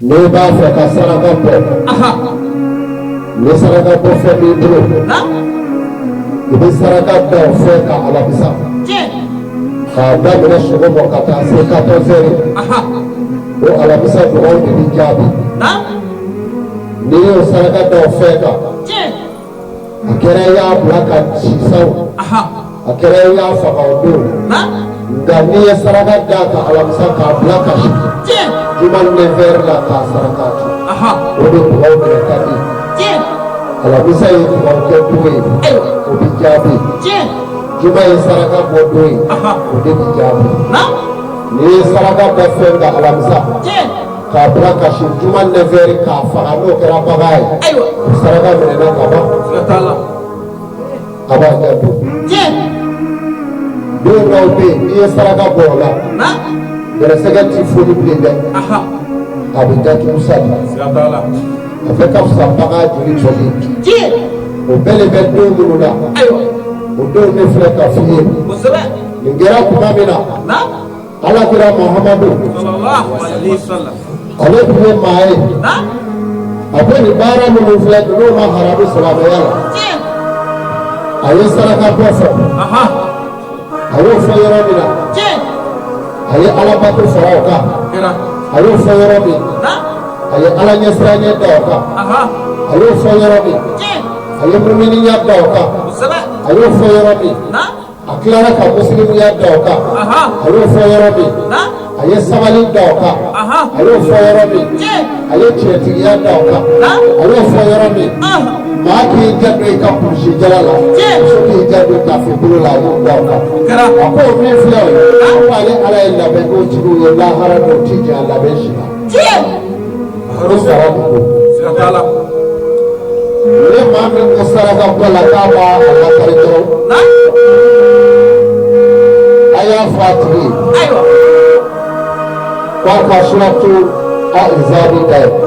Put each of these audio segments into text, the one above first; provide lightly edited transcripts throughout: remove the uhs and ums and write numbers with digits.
N'i b'a fɛ ka saraka bɔ, ni saraka bɔ fɛn b'i bolo, i bɛ saraka da o fɛn kan alamisa, k'a daminɛ sɔgɔma ka taa se 14 heures. O alamisa dugawu de bɛ jaabi. N'i y'o saraka da o fɛn kan, a kɛra i y'a bila ka si sa o, a kɛra i y'a faga o don, nka n'i ye saraka d'a kan alamisa k'a bila ka si juma 9 heures la k'a saraka tu, o de dugawu minɛ ka di. Alamisa ye dugawu kɛ don ye, o bɛ jaabi. Juma ye saraka bɔ don ye, o de bɛ jaabi. N'i ye saraka da fɛn kan alamisa k'a bila ka si juma 9 heures k'a faga, n'o kɛra bagan ye, o saraka minɛna ka ban. A b'a janto. Don dɔw bɛ yen, n'i ye saraka bɔ o la, gɛrɛsɛgɛ ti foni bilen dɛ, a bɛ datugu sa de. A fɛ ka fisa bagan joli bɔli. O bɛɛ de bɛ don minnu na, o don ne filɛ ka f'i ye. Nin kɛra tuma min na, Alakira Muhamadu, ale tun ye maa ye, a ko nin baara minnu filɛ, ninnu ma haramu silamɛya la. A ye saraka bɔ fɔ, a y'o fɔ yɔrɔ min na, a ye alabato fara o kan. A y'o fɔ yɔrɔ min, a ye Ala ɲɛsiranɲɛ da o kan. A y'o fɔ yɔrɔ min, a ye muminiya da o kan. A y'o fɔ yɔrɔ min, a tilara ka musilimuya da o kan. A y'o fɔ yɔrɔ min, a ye sabali da o kan. A y'o fɔ yɔrɔ min, a ye tiɲɛtigiya da o kan. A y'o fɔ yɔrɔ min, maa k'i janto i ka kulusi jala la, muso k'i janto tafe bolo la, a y'o da o kan. A ko min filɛ o ye, ko ale Ala ye labɛn k'o tigiw ye lahara dɔw ti jɛ a labɛn si la. Ko sara de don. Ni maa min ko saraka bɔ la k'a b'a lakari dɔrɔn, a y'a fɔ a tigi ye k'a ka suratu Azabi dayɛlɛ.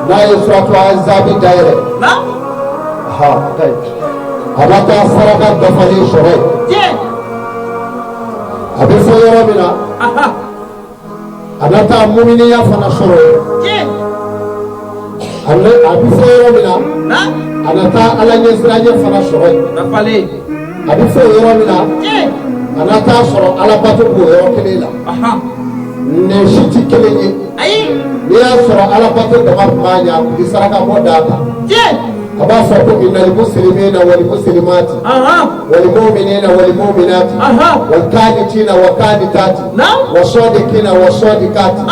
N'a ye suratu Azabi dayɛlɛ, ha, a bɛ taa saraka dafalen sɔrɔ yen. A bɛ fɔ yɔrɔ min na, a bɛ taa muminiya fana sɔrɔ yen. A bɛ fɔ yɔrɔ min na, a bɛ taa Ala ɲɛsiranɲɛ fana sɔrɔ yen. A bɛ fɔ yɔrɔ min na, a na taa sɔrɔ alabato b'o yɔrɔ kelen la. Nin si tɛ kelen ye. N'i y'a sɔrɔ alabato dama tun b'a ɲɛ, a tun tɛ saraka bɔ d'a kan. A b'a fɔ ko innal muslimina wal muslimati wal mu'minina wal mu'minati wal qanitina wa qanitati wa sadiqina wa sadiqati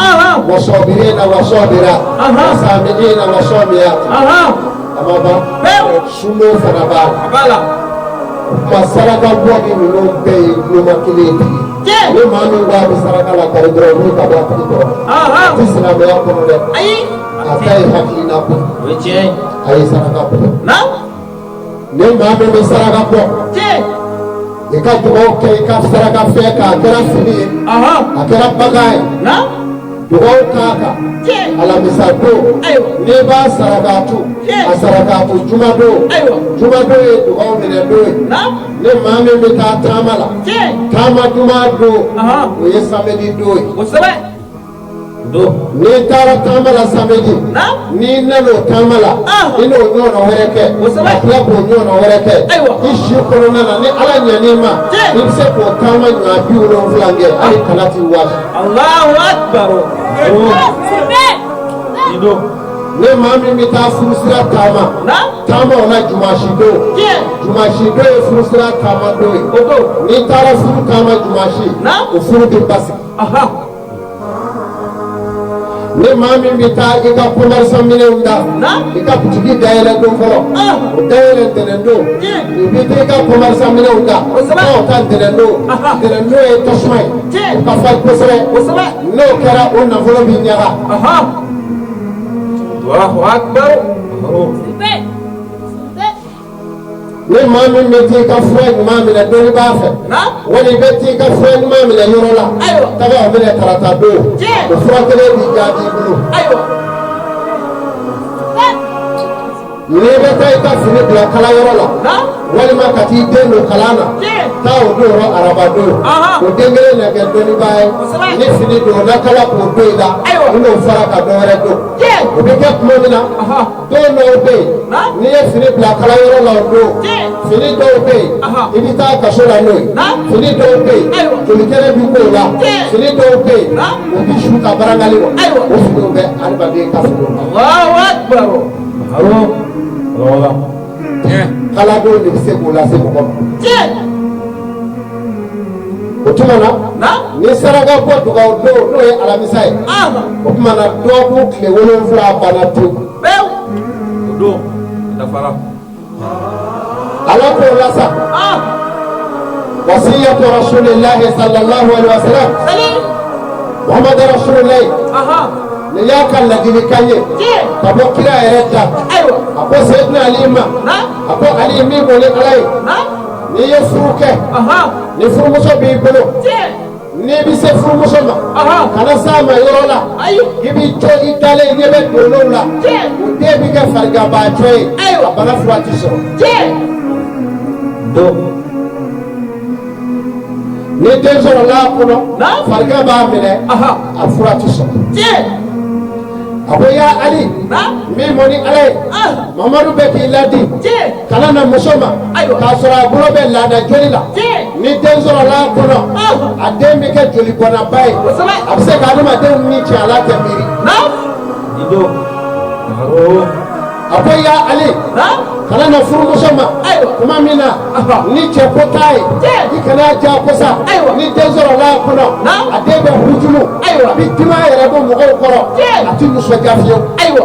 wa sabirina wa sabirat wa samiina wa samiati. A ma ban, sundo fana b'a la. O tuma saraka bɔ ni ninnu bɛɛ ye guloma kelen ye. Ni maa min ko a bɛ saraka lakari dɔrɔn, wuli ka bɔ a tigi kɔrɔ. A tɛ silamɛya kɔnɔ dɛ, a ta ye hakilina ko. A ye saraka bɔ. Ni maa min bɛ saraka bɔ, i ka dugawu kɛ i ka saraka fɛn kan, a kɛra fini ye, a kɛra bagan ye, dugawu k'a kan alamisa don. N'i b'a sarakatu, a sarakatu juma don. Juma don ye dugawu minɛ don ye. Ni maa min bɛ taa taama la, taama juma don, o ye samedi don ye. N'i taara taama la samedi, n'i nana o taama la, i n'o ɲɔgɔnna wɛrɛ kɛ, ka tila k'o ɲɔgɔnna wɛrɛ kɛ i si kɔnɔna na, ni Ala ɲɛn'i ma, i bɛ se k'o taama ɲɔgɔn 70 kɛ, hali kala t'i waasi. Ni maa min bɛ taa furusira taama, taama o la jumasi don. Jumasi don ye furusira taama don ye. N'i taara furu taama jumasi, o furu bɛ basigi. Ni maa min bɛ taa i ka commerce minɛnw da, i ka butigi dayɛlɛ don fɔlɔ, o dayɛlɛ ntɛnɛn don. I bɛ taa i ka commerce minɛnw da, o ta ntɛnɛn don. Ntɛnɛn don ye tasuma ye, o ka farin kosɛbɛ. N'o kɛra, o nafolo bɛ ɲaga. Ni maa min bɛ t'i ka fura ɲuman minɛ dɔnnibaa fɛ, wali i bɛ t'i ka fura ɲuman minɛ yɔrɔ la, taga o minɛ tarata don, o fura kelen b'i jaabi i bolo. N'i bɛ taa i ka fini bila kalayɔrɔ la walima ka t'i den don kalan na, taa o don yɔrɔ araba don, o den kelen na kɛ dɔnnibaa ye. Ni fini don o na kala k'o don i la, i n'o fara ka dɔ wɛrɛ don. O bɛ kɛ tuma min na, don dɔw bɛ yen, n'i ye fini bila kalayɔrɔ la o don, fini dɔw bɛ yen, i bɛ taa kaso la n'o ye. Fini dɔw bɛ yen, jolikɛnɛ bɛ k'o la. Fini dɔw bɛ yen, o bɛ su ka barangali wa o finiw bɛ adamaden ka finiw na. Kaladon de bɛ se k'o lase mɔgɔ ma. O tuma na, ni saraka bɔ dugawu don, n'o ye alamisa ye, o tuma na dɔgɔkun tile 7 banna tewu. Ala k'o la sa, wasiyatu rasulillahi sallallahu alaihi wasallam, Muhammadu rasulillahi, nin y'a ka ladilikan ye ka bɔ kira yɛrɛ da. A ko Seyidina Ali ma, a ko Ali, min bɔ ni Ala ye, n'i ye furu kɛ, ni furumuso b'i bolo, n'i bɛ se furumuso ma, kana s'a ma yɔrɔ la k'i b'i jɔ i dalen ɲɛ bɛ dolow la, o den bɛ kɛ fariganbaatɔ ye, a bana fura ti sɔrɔ. Ni den sɔrɔla a kɔnɔ, farigan b'a minɛ, a fura ti sɔrɔ. A ko ya Ali, min mɔ ni Ala ye, Mamadu bɛ k'i ladi, kana na muso ma k'a sɔrɔ a bolo bɛ laada joli la. Ni den sɔrɔla a kɔnɔ, a den bɛ kɛ jolibɔnnaba ye, a bɛ se ka adamadenw ni cɛ, ala tɛ miiri. A ko ya Ali, kana na furumuso ma tuma min na ni cɛ ko t'a ye, i kana jagosa. Ni den sɔrɔla a kɔnɔ, a den bɛ hujumu, a bɛ dimi a yɛrɛ bɔ mɔgɔw kɔrɔ, a tɛ nisɔndiya fiyewu.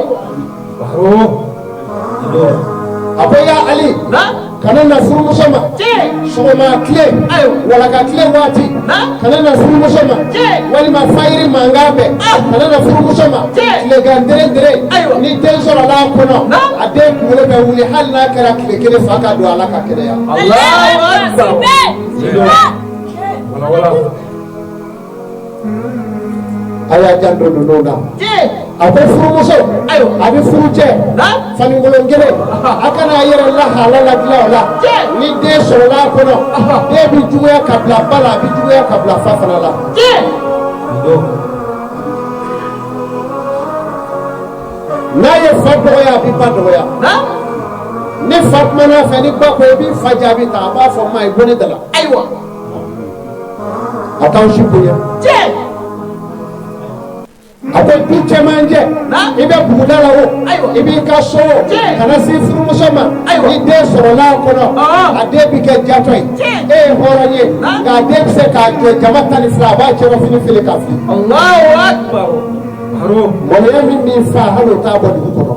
A ko ya Ali, kana na furumuso ma sɔgɔma tile, walaka tile waati, kana na furumuso ma walima fayiri mankan bɛɛ, kana na furumuso ma tilegan dere dere. Ni den sɔrɔla a kɔnɔ, a den kunkolo bɛ wuli, hali n'a kɛra tile kelen, fa ka don a la ka kɛnɛya. A y'a janto ninnu na. A ko furumuso a bɛ furucɛ fanikolon kelen, a kana a yɛrɛ lahala ladilan o la. Ni den sɔrɔla a kɔnɔ, den bɛ juguya ka bila ba la, a bɛ juguya ka bila fa fana la. N'a ye fa dɔgɔya, a bɛ ba dɔgɔya. Ni fa kumana a fɛ, ni ba ko i b'i fa jaabi tan, a b'a fɔ ma i bɔ ne da la. A t'aw si bonya. A ko du cɛmancɛ, i bɛ buguda la o, i b'i ka so o, kana se furumuso ma ni den sɔrɔla a kɔnɔ, a den bɛ kɛ jatɔ ye. E ye hɔrɔn ye, nka a den bɛ se k'a jɔ jama 12, a b'a cɛrɔfini fili ka fili. Maloya min b'i fa, hali o t'a bɔ dugu kɔnɔ.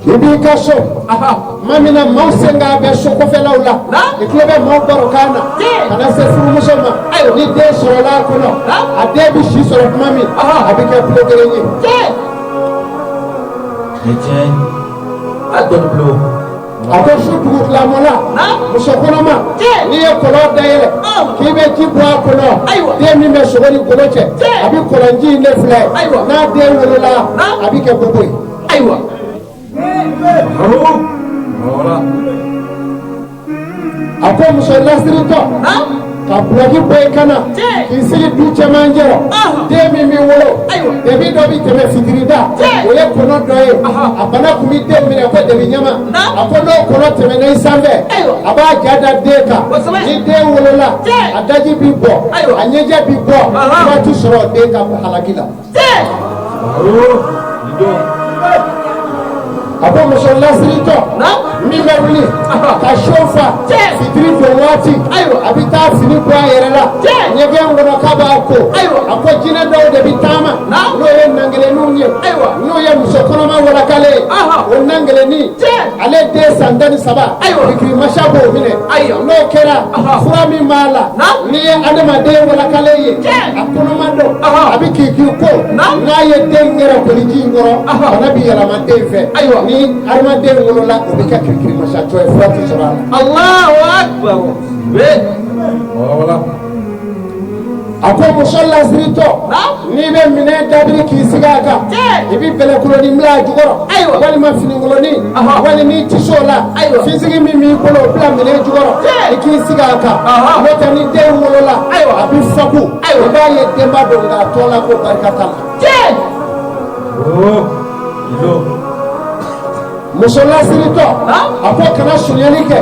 I b'i ka so tuma min na, maaw sen k'a bɛ so kɔfɛlaw la, i tulo bɛ maaw barokan na, kana se furumuso ma. Ni den sɔrɔla a kɔnɔ, a den bɛ si sɔrɔ tuma min, a bɛ kɛ tulo kelen ye. A ko su dugutilamɔla, muso kɔnɔma, n'i ye kɔlɔn dayɛlɛ k'i bɛ ji bɔ a kɔnɔ, den min bɛ sogo ni golo cɛ, a bɛ kɔlɔnji in de filɛ. N'a den wolola, a bɛ kɛ bobo ye. A ko muso lasiritɔ ka bulɔki bɔ i kan na k'i sigi du cɛmancɛ rɔ, den min bɛ wolo, debi dɔ bɛ tɛmɛ fitiri da, o ye kɔnɔ dɔ ye, a bana tun bɛ den minɛ ko debi ɲama. A ko n'o kɔnɔ tɛmɛna i sanfɛ, a b'a ja da den kan. Ni den wolola, a daji bɛ bɔ, a ɲɛjɛ bɛ bɔ, waati sɔrɔ den ka halaki la. A ko muso lasiritɔ min bɛ wuli ka so fa fitiri don waati, a bɛ taa fini bɔ a yɛrɛ la ɲɛgɛn kɔnɔ k'a b'a ko. A ko jinɛ dɔw de bɛ taama, n'o ye nangelenninw ye, n'o ye muso kɔnɔma walakalen ye. O nangelennin, ale den san 13, kirimasa b'o minɛ. N'o kɛra, fura min b'a la, n'i ye adamaden walakalen ye, a kɔnɔma don, a bɛ k'i ko, n'a ye den yɛrɛ koliji in kɔrɔ, bana bɛ yɛlɛma den fɛ. Ni adamaden wolola, o bɛ kɛ kirikirimasatɔ ye, fura tɛ sɔrɔ a la. A ko muso lasiritɔ, n'i bɛ minɛn dabiri k'i sigi a kan, i bɛ bɛlɛkolonin bila a jukɔrɔ, walima finikoloni, wali n'i tɛ se o la, finsigi min b'i bolo, o bila minɛn jukɔrɔ, i k'i sigi a kan. N'o tɛ, ni den wolola, a bɛ faku, i b'a ye denba don, nka a tɔ la ko barika t'a la. Muso lasiritɔ, a ko kana sonyali kɛ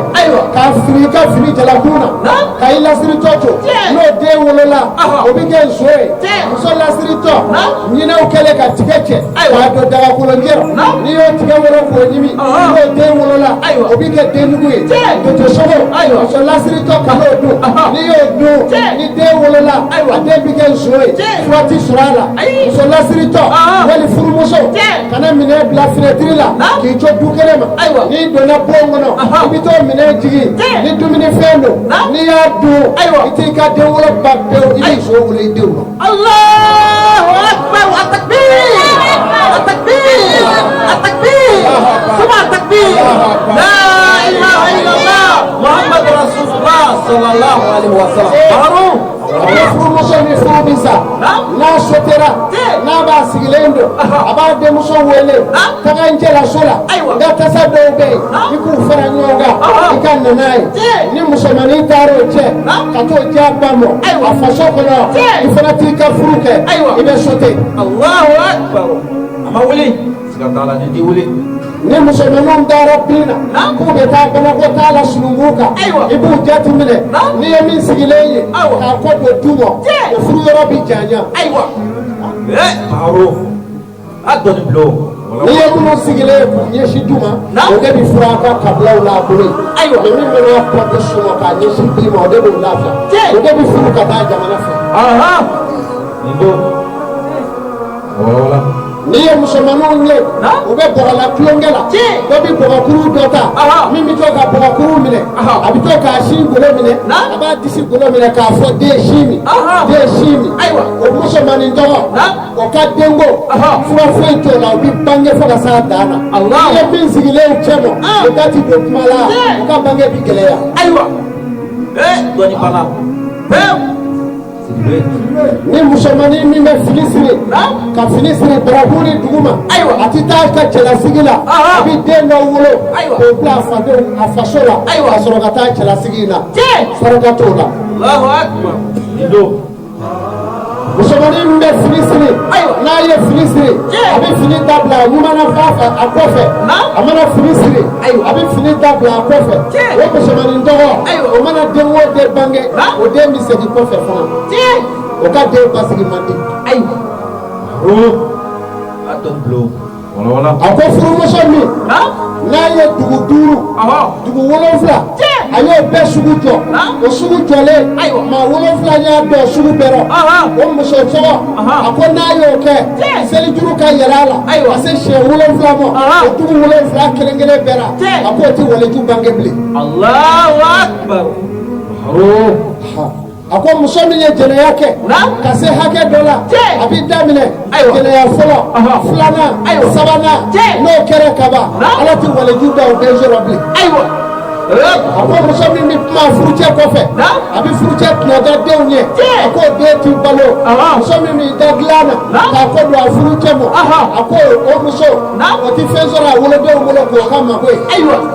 k'a fili i ka fini jalakun na ka i lasiritɔ to. N'o den wolola, o bɛ kɛ nson ye. Muso lasiritɔ, ɲinɛw kɛlen ka tigɛ cɛ k'a don dagakolonjɛ rɔ, n'i y'o tigɛ wolo k'o ɲimi, n'o den wolola, o bɛ kɛ denjugu ye. Totosogo, muso lasiritɔ, kan'o dun. N'i y'o dun, ni den wolola, a den bɛ kɛ nson ye, fura ti sɔrɔ a la. Muso lasiritɔ wali furumuso, kana minɛn bila finɛtiri la k'i to du kelen ma. N'i donna bon kɔnɔ, i bɛ t'o minɛn jigin. Ni dumunifɛn don, n'i y'a dun, i t'i ka den wolo ban pewu, i bɛ nson wolo i denw ma. Allahu akbar, takbir, takbir, takbir, suma takbir, la ilaha illallah, Muhammad rasulullah sallallahu alaihi wasallam. Baro. A bɛ furumuso ni furu bɛ sa, n'a sotera, n'a b'a sigilen don, a b'a denmuso wele: taga n cɛlaso la, n ka tasa dɔw bɛ yen, i k'u fara ɲɔgɔn kan, i ka na n'a ye. Ni musomannin taara o cɛ ka t'o di a ba ma a faso kɔnɔ, i fana t'i ka furu kɛ, i bɛ sote. Allahu akbar. A ma wuli, siga t'a la, ni t'i wuli. Ni musomaninw taara bin na k'u bɛ taa banako t'a la sununkun kan, i b'u jate minɛ. N'i ye min sigilen ye k'a kɔ don du ma, o furu yɔrɔ bɛ janya. Ayiwa. Baro a dɔɔni bulon. N'i ye minnu sigilen ye k'u ɲɛsin du ma, o de bɛ furu a ka kabilaw la a bolo yen. Mɛ min bɛna kɔ don sunɔ k'a ɲɛsin bin ma, o de b'o lafiya, o de bɛ furu ka taa jamana fɛ. Nin don wala wala. N'i ye musomaninw ye u bɛ bɔgɔla tulonkɛ la, dɔ bɛ bɔgɔkuru dɔ ta min bɛ to ka bɔgɔkuru minɛ, a bɛ to k'a sin golo minɛ, a b'a disi golo minɛ k'a fɔ: den sin min, den sin min. O musomanin tɔgɔ, o ka denko fura foyi t'o la, o bɛ bange fo ka s'a dan na. N'i ye min sigilen cɛ ma, o da ti don kuma la, o ka bange bɛ gɛlɛya. Ayiwa. Dɔɔni banna pewu. Ni musomanin min bɛ fini siri, ka fini siri barakun ni dugu ma, a ti taa ka cɛlasigi la, a bɛ den dɔ wolo k'o bila a fadenw a faso la, ka sɔrɔ ka taa cɛlasigi in na, saraka t'o la. Allahu akbar. Nin don. Musomanin min bɛ fini siri, n'a ye fini siri, a bɛ fini dabila a ɲuman na fan fɛ a kɔfɛ. A mana fini siri, a bɛ fini dabila a kɔfɛ. O musomanin tɔgɔ, o mana den o den bange, o den bɛ segin kɔfɛ fana, o ka den basigi man di. Ayiwa. A dɔɔni bulon wala wala. A ko furumuso min n'a ye dugu 5, dugu 7, a y'o bɛɛ sugu jɔ, o sugu jɔlen, maa 7 y'a dɔn sugu bɛɛ rɔ, o muso tɔgɔ, a ko n'a y'o kɛ, selijuru ka yɛlɛ a la ka se siɲɛ 7 ma, o dugu 7 kelen kelen bɛɛ la, a k'o ti waliju bange bilen. Allahu akbar. A ko muso min ye jɛnɛya kɛ ka se hakɛ dɔ la, a bɛ daminɛ jɛnɛya fɔlɔ, filanan, sabanan, n'o kɛra kaban, Ala ti waliju da o den sɔrɔ bilen. Ayiwa. A ko muso min bɛ kuma furucɛ kɔfɛ, a bɛ furucɛ tuma da denw ye, a k'o den ti balo. Muso min b'i da dilan na k'a kɔ don a furucɛ ma, a ko o muso, o ti fɛn sɔrɔ a wolodenw bolo k'o ka mako ye.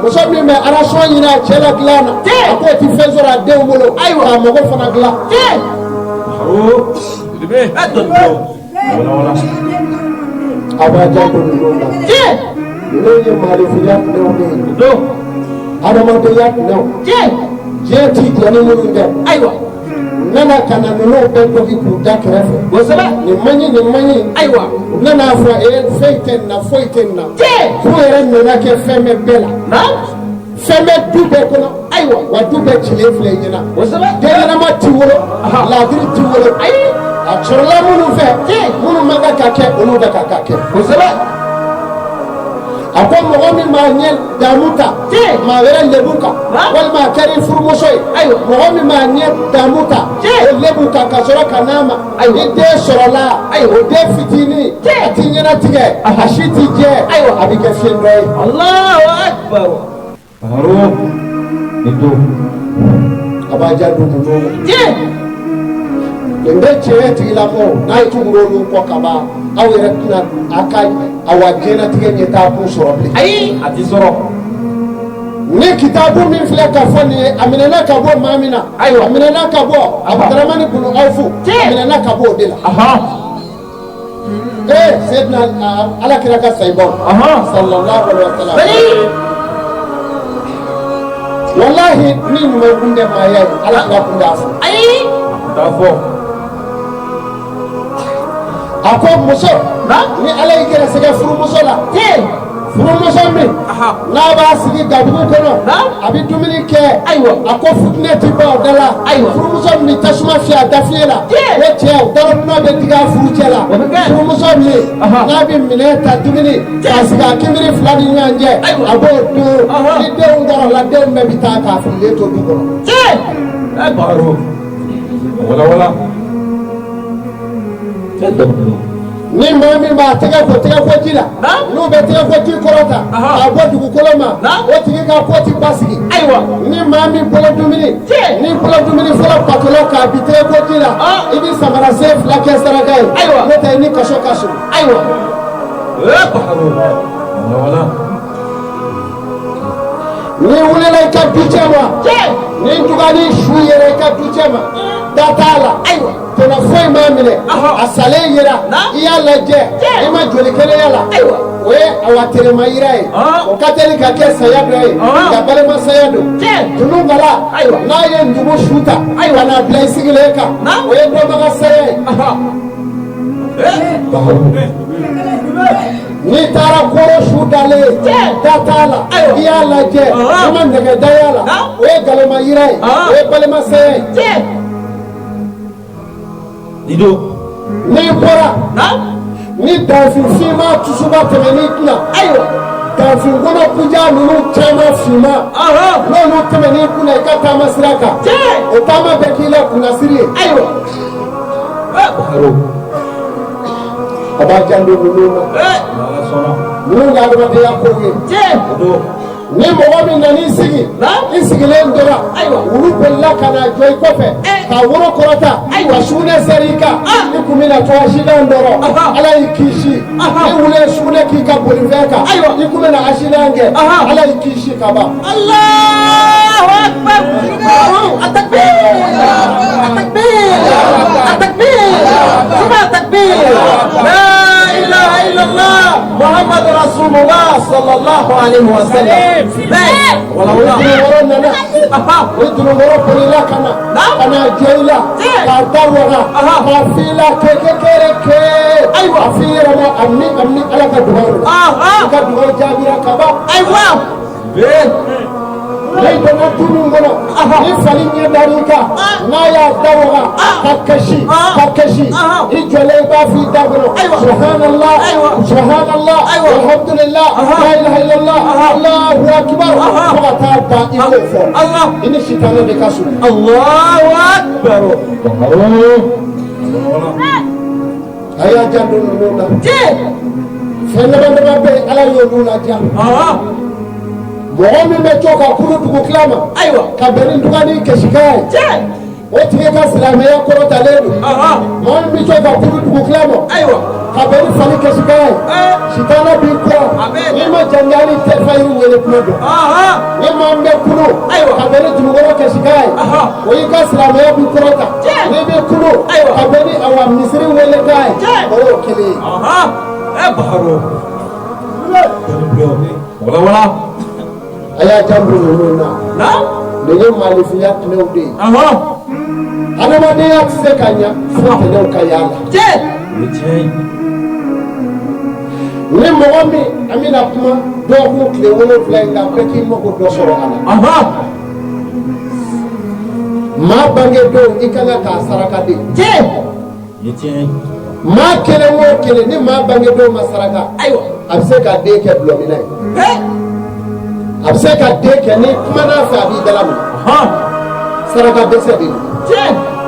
Muso min bɛ arasɔn ɲini a cɛ la dilan na, a k'o ti fɛn sɔrɔ a denw bolo k'a mago fana dilan. A dɔɔni bulon wala wala. A b'a janto ninnu na. Ninnu ye maalifinya tinɛw de ye, Nin don. adamadenya tinɛw, diɲɛ ti jɔ ni minnu tɛ. Ayiwa. U nana ka na ninnu bɛɛ dɔgi k'u da kɛrɛfɛ. Nin man ɲi, nin man ɲi. U nana fɔ e foyi tɛ nin na, foyi tɛ nin na. Furu yɛrɛ nana kɛ fɛn bɛɛ bɛɛ la, fɛn bɛ du bɛɛ kɔnɔ. Ayiwa, wa du bɛɛ cilen filɛ i ɲɛna. Den ɲɛnama ti wolo, laadiri ti wolo. A sɔrɔla minnu fɛ, minnu man kan ka kɛ, olu bɛ ka kɛ. A ko mɔgɔ min b'a ɲɛ damu ta maa wɛrɛ lebu kan, walima a kɛra i furumuso ye, mɔgɔ min b'a ɲɛ damu ta o lebu kan ka sɔrɔ ka n'a ma, ni den sɔrɔla, o den fitinin, a ti ɲɛnatigɛ, a si ti jɛ, a bɛ kɛ fiɲɛ dɔ ye. Allahu akbar. Baro. Nin don. A b'a janto ninnu na. Nin Ne tiɲɛ tigilamɔgɔw n'a ye tugura olu kɔ ka ban, aw yɛrɛ tɛna a ka awa diɲɛlatigɛ ɲɛtaa kun sɔrɔ bilen. Ayi, a ti sɔrɔ. Ni kitabu min filɛ ka fɔ nin ye, a minɛna ka bɔ maa min na, Ayiwa. a minɛna ka bɔ Abudaramani bunu Awfu, a minɛna ka bɔ o de la. Ee, Seyidina Ala kira ka sayibaw, sallallahu alaihi wa sallam, walahi ni ɲuman kun tɛ maaya ye, Ala kira kun t'a fɔ. Ayi. T'a fɔ. A ko muso, ni Ala y'i gɛrɛsɛgɛ furumuso la, furumuso min n'a b'a sigi gabugu kɔnɔ, a bɛ dumuni kɛ, Ayiwa. a ko futinɛ ti ban o da la. Ayiwa. Furumuso min bɛ tasuma fiyɛ a dafiɲɛ la, o cɛ darɔnuna bɛ digi a furucɛ la. O bɛ kɛ. Furumuso min n'a bɛ minɛn ta dumuni k'a sigi a kinbiri fila ni ɲɔgɔn cɛ, Ayiwa. a b'o dun. Aha. Ni denw kɔrɔla, denw bɛɛ bɛ taa k'a fililen to du kɔnɔ. Tiɲɛ. Ɛ baro. Wala wala. Cɛ dɔn. Ni maa min b'a tɛgɛ ko tɛgɛ ko ji la, n'u bɛ tɛgɛ ko ji kɔrɔta k'a bɔ dugukolo ma, o tigi ka ko ti basigi. Ayiwa. Ni maa min bolo dumuni, ni bolo dumuni fɔlɔ patɔlɔ k'a bi tɛgɛ ko ji la, i bɛ samara sen fila kɛ saraka ye. Ayiwa. N'o tɛ i ni kaso ka surun. Ayiwa. Ɛ baro. Wala wala. N'i wulila i ka du cɛ ma, ni dugani su yɛrɛ i ka du cɛ ma, da t'a la. Ayiwa. Tɔnɔ foyi m'a minɛ, a salen yera, i y'a lajɛ, i ma joli kɛnɛya la. Ayiwa. O ye awa terema yira ye, o ka teli ka kɛ saya dɔ ye, nka balima saya don. Dunun kala, Ayiwa. n'a ye ndugu su ta ka n'a bila i sigilen kan, o ye dɔnbaga saya ye. N'i taara koro su dalen ye, da t'a la, Ayiwa. i y'a lajɛ, i ma nɛgɛ daya la, o ye galama yira ye, o ye balima saya ye. Ni do. N'i bɔra ni danfin finman tusuba tɛmɛ n'i kunna, Ayiwa. danfin kɔnɔ kuja ninnu caman finman, n'olu tɛmɛ n'i kunna i ka taama sira kan, o taama bɛ k'i la kunnasiri ye. Ayiwa. Ɛ baro. A b'a janto ninnu na. Ala sɔnna. Ninnu ye adamadenya kow ye. O don. Ni mɔgɔ min nan'i sigi, i sigilen tora, Ayiwa. wulu bolila ka na jɔ i kɔfɛ ka woro kɔrɔta ka sugunɛ sɛri i kan, i kun bɛna to accident dɔrɔn, Ala y'i kisi. Ni wulu ye sugunɛ k'i ka bolifɛn kan, Ayiwa. i kun bɛna accident kɛ, Ala y'i kisi ka ban. Allahu akbar. Atakbir. Atakbir. Atakbir. Suma takbir. La ilaha illallah. Muhammad Rasulullah sallallahu alaihi wa sallam. Wala wala. Dununkɔrɔ nana, o dununkɔrɔ bolila ka na ka na jɔ i la k'a da waga k'a f'i la keke kere ke. Ayiwa. A f'i yɛrɛ ma ami ami, Ala ka dugawu la, i ka dugawu jaabira ka ban. Ayiwa. Bɛɛ. N'i donna du min kɔnɔ, ni fali ɲɛ dar'i kan, n'a y'a da waga ka kasi ka kasi, i jɔlen i b'a f'i da kɔnɔ: subhanallah, subhanallah, alhamdulillah, la ilaha illallah, Allahu akbar, fo ka taa ban, i k'o fɔ. Allah. I ni sitanɛ de ka surun. Allahu akbar. Baro. Wala wala. A y'a janto ninnu na. Fɛn dama dama bɛ yen, Ala y'olu ladiya. Mɔgɔ min bɛ to ka kulu dugutila ma Ayiwa. ka bɛn ni dugani kasikan ye, o tigi ka silamɛya kɔrɔtalen don. Mɔgɔ min bɛ to ka kulu dugutila ma Ayiwa. ka bɛn ni fali kasikan ye, sitana b'i kɔ. N'i ma janjali tɛ fayiri wele kuma dɔn. Ni maa min bɛ kulu Ayiwa. ka bɛn ni dugukɔrɔ kasikan ye, o y'i ka silamɛya b'i kɔrɔta. N'i bɛ kulu Ayiwa. ka bɛn ni awa misiri welekan ye, o y'o kelen ye. Ɛ baro. Wala wala. A y'a janto ninnu na. Nin ye maalifinya tɛnɛw de ye. Adamadenya tɛ se ka ɲa fo tɛnɛw ka y'a la. O ye tiɲɛ ye. Ni mɔgɔ min, an bɛna kuma dɔgɔkun tile 7 in kan, bɛɛ k'i mako dɔ sɔrɔ a la. Maa bange don, i ka kan k'a saraka de. O ye tiɲɛ ye. Maa kelen o kelen, ni maa bange don ma saraka, Ayiwa. a bɛ se ka den kɛ bulɔminɛ ye. A bɛ se ka den kɛ, ni kuma n'a fɛ, a b'i dala minɛ. Saraka dɛsɛ de don.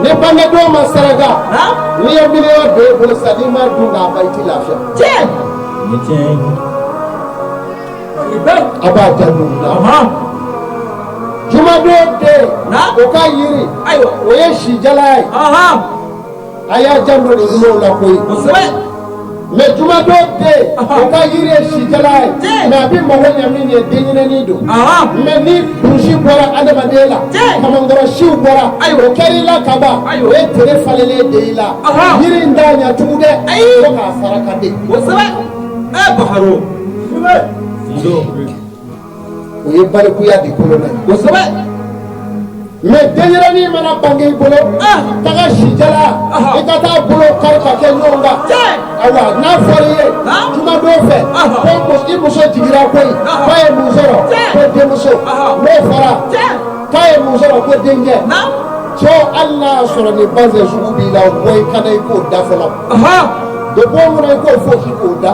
Ni bange don ma saraka, n'i ye miliyɔn don i bolo sisan, n'i ma dun k'a ban, i ti lafiya. O ye tiɲɛ ye. A b'a janto nin na. Jumadon den, o ka yiri, Ayiwa. o ye sijala ye. A y'a janto nin kumaw la koyi. Mais jumadon den o ka yiri ye sijala ye, mais a bɛ mago ɲɛ min ye denɲɛrɛnin don. Mais ni kurusi bɔra adamaden la, kamankɔrɔ siw bɔra, o kɛra i la kaban, o ye tere falenlen de i la. Yiri in t'a ɲɛ tugun dɛ, fo k'a saraka de. Kosɛbɛ. Baharo. O ye balikuya de kɔnɔna ye. Kosɛbɛ. Mais denyɛrɛnin mana bange i bolo, taga sijala, i ka taa bolo kari ka kɛ ɲɔgɔn kan. Ayiwa, n'a fɔra i ye jumadon fɛ ko i muso jiginra koyi, k'a ye mun sɔrɔ? Ko denmuso. N'o fɔra k'a ye mun sɔrɔ? Ko denkɛ. Cɛw, hali n'a y'a sɔrɔ ni bazɛn sugu b'i la, o bɔ i kana i k'o da fɔlɔ. Depuis o kɔnɔ i k'o fosi k'o da,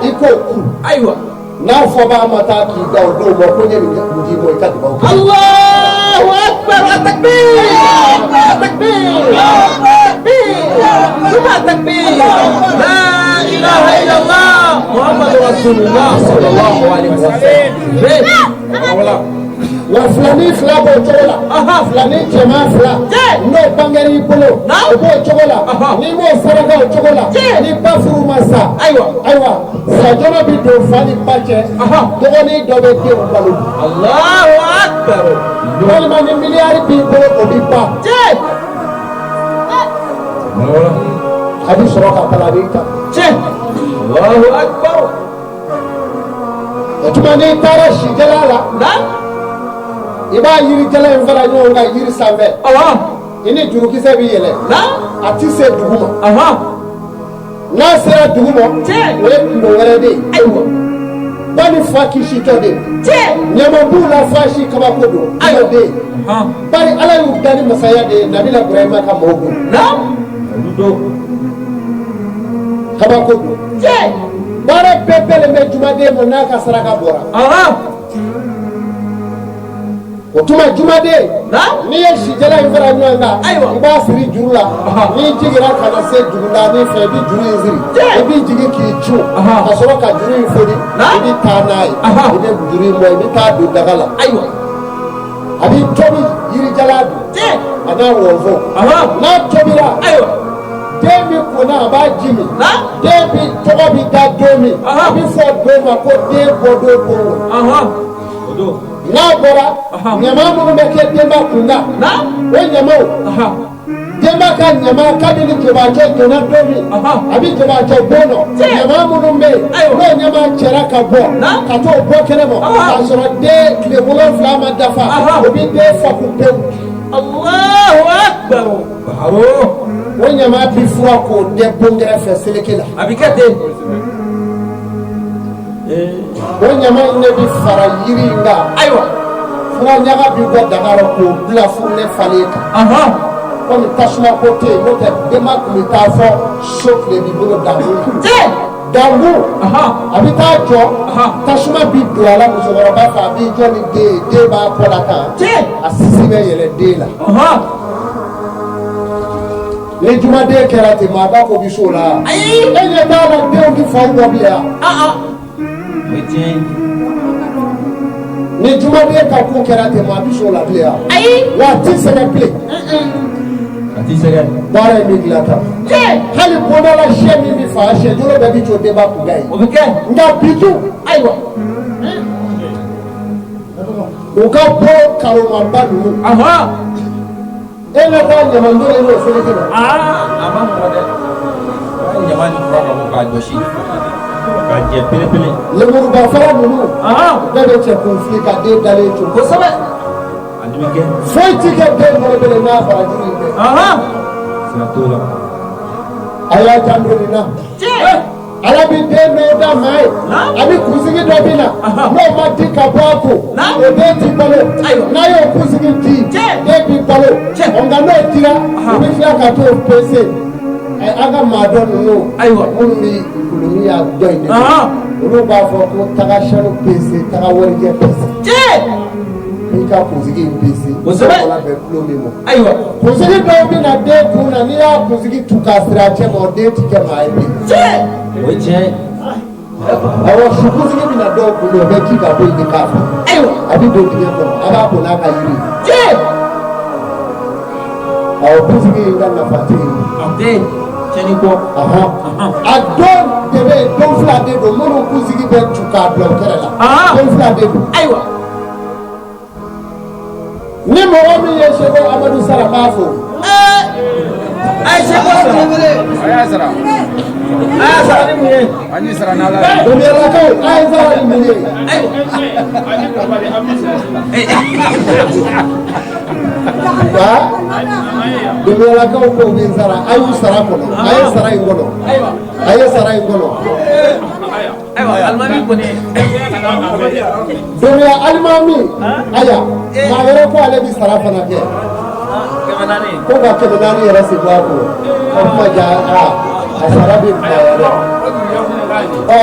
i k'o ku. Ayiwa. N'a fɔ b'a ma taa k'i da o don ma ko n ye nin d'i ma, i ka dugawu kɛ. Allahu akbar, takbir, takbir, takbir, suma takbir, la ilaha illallah, Muhammadu rasulullah sallallahu alaihi wasallam. Wa filanin fila b'o cogo la, filanin cɛman fila n'o bangera i bolo, o b'o cogo la. N'i m'o saraka o cogo la, ni ba furu ma sa, ayiwa ayiwa, sajɔnɔ bɛ don fa ni ba cɛ, dɔgɔnin dɔ bɛ denw balo. Allahu akbar. Walima ni miliyari b'i bolo, o bɛ ban. A bɛ sɔrɔ ka kalani ta. Allahu akbar. O tuma n'i taara sijala la, i b'a yirijala in fara ɲɔgɔn kan yiri sanfɛ. I ni jurukisɛ bɛ yɛlɛ. A ti se dugu ma. N'a sera dugu ma, o ye kungo wɛrɛ de ye. Ayiwa. Ba ni fa kisitɔ de ye. Ɲama b'u la, fa si kabako don. Ayiwa den. Bari Ala y'u da ni masaya de ye, Nabila Burahima ka mɔgɔw don. Kabako don. Baara bɛɛ bɛnnen bɛ jumaden ma n'a ka saraka bɔra. O tuma jumaden, n'i ye sijala in fara ɲɔgɔn kan, i b'a siri juru la. N'i jiginra ka na se dugutaani fɛ, i bɛ juru in siri, i bɛ jigin k'i cun ka sɔrɔ ka juru in foni, i bɛ taa n'a ye, i bɛ juru in bɔ, i bɛ taa don daga la. A bɛ tobi yirijala dun, a n'a wɔnfɔ. N'a tobira, den bɛ ko n'a a b'a ji min. Den bi tɔgɔ bɛ da don min, a bɛ fɔ don ma ko den bɔ don don. N'a bɔra, ɲama minnu bɛ kɛ denba kun kan, o ɲamaw, denba ka ɲama kabini jobacɛ donna don min, a bɛ jobacɛ bon nɔ, ɲama minnu bɛ yen, n'o ɲama cɛra ka bɔ ka t'o bɔ kɛnɛ ma, k'a sɔrɔ den tile 7 ma dafa, o bɛ den faku pewu. Allahu akbar. O ɲama bɛ fura k'o dɛ bon kɛrɛfɛ seleke la. A bɛ kɛ ten. O ɲama in de bɛ fara yiri in kan. Ayiwa. Fura ɲaga bɛ bɔ daga rɔ k'o bila furulen falen kan. Komi tasuma ko tɛ yen, n'o tɛ denba tun bɛ taa fɔ so tile b'i bolo dankun na. Dankun, a bɛ taa jɔ, tasuma bɛ don a la musokɔrɔba fɛ, a b'i jɔ ni den ye, den b'a kɔ la tan, a sisi bɛ yɛlɛ den la. Ni jumaden kɛra ten, maa ba ko bɛ s'o la. Ayi. E ɲɛ t'a la denw bɛ faw bɔ bilen wa? Ni jumaden ka ko kɛra ten, maa bɛ s'o la bilen wa? Ayi. Wa a ti sɛgɛn bilen. A ti sɛgɛn. Baara in bɛ dilan tan. Hali bonda la sɛ min bɛ fa, sɛ jolo bɛɛ bɛ jɔ denba kun da ye. O bɛ kɛ. Nka bitu. Ayiwa. U ka bɔ karomaba ninnu. E bɛ taa ɲamandon n'o seleke la. A ma nɔgɔ dɛ. Ɲama ni fura ka bɔ k'a jɔsi. K'a jɛ pelepele. Lemuruba fara ninnu. Bɛɛ bɛ cɛ kun fili ka den dalen to. Kosɛbɛ. A dimi kɛ. Foyi ti kɛ den bolo bilen n'a barajuru in tɛ. Siga t'o la. A y'a janto nin na. Ala bɛ den dɔw da maa ye, a bɛ kunsigi dɔ bɛ na, n'o ma di ka bɔ a kun, o den ti balo. N'a y'o kunsigi di, den bi balo. Nka n'o dira, u bɛ tila ka t'o pese. An ka maa dɔ ninnu, minnu bɛ kolomi y'a dɔ in de, olu b'a fɔ ko taga sanu pese, taga warijɛ pese. I ka kunsigi in pese. Kosɛbɛ. O bɛ kulo min ma. Ayiwa. Kunsigi dɔw bɛ na den kun na, n'i y'a kunsigi tu k'a siri a cɛ ma, o den ti kɛ maa ye bilen. O ye tiɲɛ ye. Awɔ, su kunsigi bɛ na dɔw kun na, o bɛ ji ka bɔ yen de k'a fa. Ayiwa. A bɛ don dingɛ kɔnɔ, a b'a ko n'a ka yiri ye. Awɔ, kunsigi in ka nafa tɛ yen. A tɛ yen, tiɲɛni kɔ. A don de bɛ yen, don fila de don minnu kunsigi bɛ tu k'a bila u kɛrɛ la. Don fila de don. Ayiwa. Ni mɔgɔ min ye Seko Amadu sara, n b'a fo. A ye Seko sara. A y'a sara. A y'a sara ni mun ye? An y'i sara n'Ala ye. Domiyalakaw, a ye sara ni mun ye? Ayiwa. Nka Domiyalakaw ko bɛ sara, a y'u sara kɔnɔ, a ye sara in kɔnɔ, a ye sara in kɔnɔ. Ayiwa, alimami kɔni. Domiya alimami, aya, maa wɛrɛ ko ale bɛ sara fana kɛ. 400. Ko ka 400 yɛrɛ sen bɔ a kun. O kuma ja, a sara bɛ kunbaya dɛ. Ɔ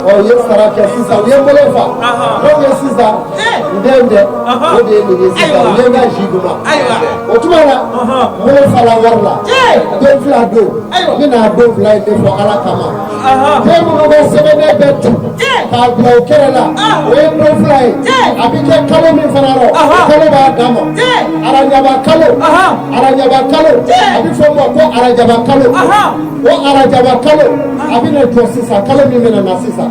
ɔ, u ye sara kɛ sisan, u ye n bolo fa. N'o ye sisan, n den dɛ, o de ye nin ye sisan, u ye n ka jus d'u ma. O tuma na, n bolo fala wari la. Den fila don, n bɛna don fila in de fɔ Ala kama. Den minnu bɛ sɛbɛnden bɛɛ tu k'a bila o kɛrɛ la, o ye don fila ye. A bɛ kɛ kalo min fana rɔ, o kalo b'a dan ma. Arajaba kalo, arajaba kalo, a bɛ fɔ o ma ko arajaba kalo. O arajaba kalo, a bɛna jɔ sisan, kalo min bɛna na sisan.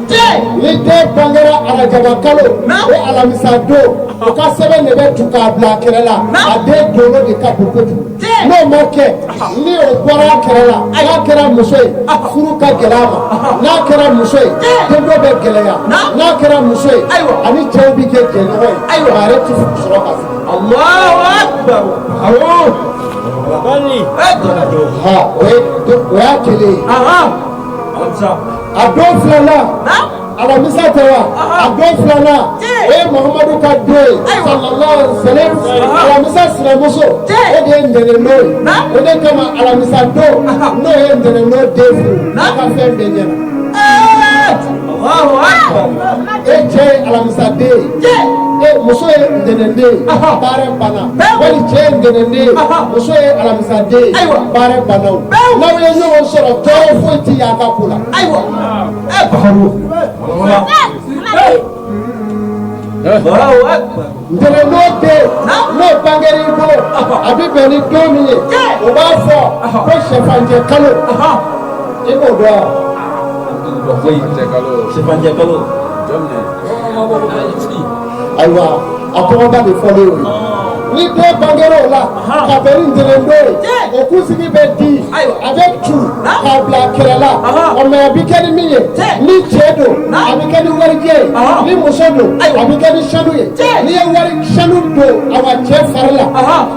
Ni den bangera arajaba kalo, o alamisa don, o ka sɛbɛn de bɛ tu k'a bila a kɛrɛ la. A den dolo de ka bon kojugu. N'o ma kɛ, ni o bɔra a kɛrɛ la, n'a kɛra muso ye, furu ka gɛlɛn a ma. N'a kɛra muso ye, denko bɛ gɛlɛya. N'a kɛra muso ye, ani cɛw bɛ kɛ jɛɲɔgɔn ye, nka a yɛrɛ tɛ sɔrɔ ka sigi. Allahu akbar. Awɔ. Ha, o ye o y'a kelen ye. Alamisa. A don filanan, alamisa tɛ wa? A don filanan, o ye Muhamadu ka don ye, sallallahu alaihi wa sallam. Alamisa sinamuso, o de ye ntɛnɛn don ye. O de kama alamisa don, n'o ye ntɛnɛn don den furu, a ka fɛn bɛɛ ɲɛna. Allahu akbar. E cɛ ye alamisa den ye, e muso ye ntɛnɛn den ye, baara banna. Wali cɛ ye ntɛnɛn den ye, muso ye alamisa den ye, baara banna. O n'aw ye ɲɔgɔn sɔrɔ, tɔɔrɔ foyi ti y'a ka ko la. Ayiwa. Baharu. Allahu akbar. Ntɛnɛn don den n'o bangera i bolo, a bɛ bɛn ni don min ye, o b'a fɔ ko sɛfanjɛ kalo. I b'o dɔn wa? Sɛfanjɛ kalo. Ayiwa, a tɔgɔba de fɔlen o ye. Ni den bangera o la ka bɛn ni ntɛnɛn don ye, o kunsigi bɛ di, a bɛ tu k'a bila a kɛrɛ la. Ɔ mɛ a bɛ kɛ ni min ye, ni cɛ don, a bɛ kɛ ni warijɛ ye, ni muso don, a bɛ kɛ ni sanu ye. N'i ye wari sanu don awa cɛ fari la,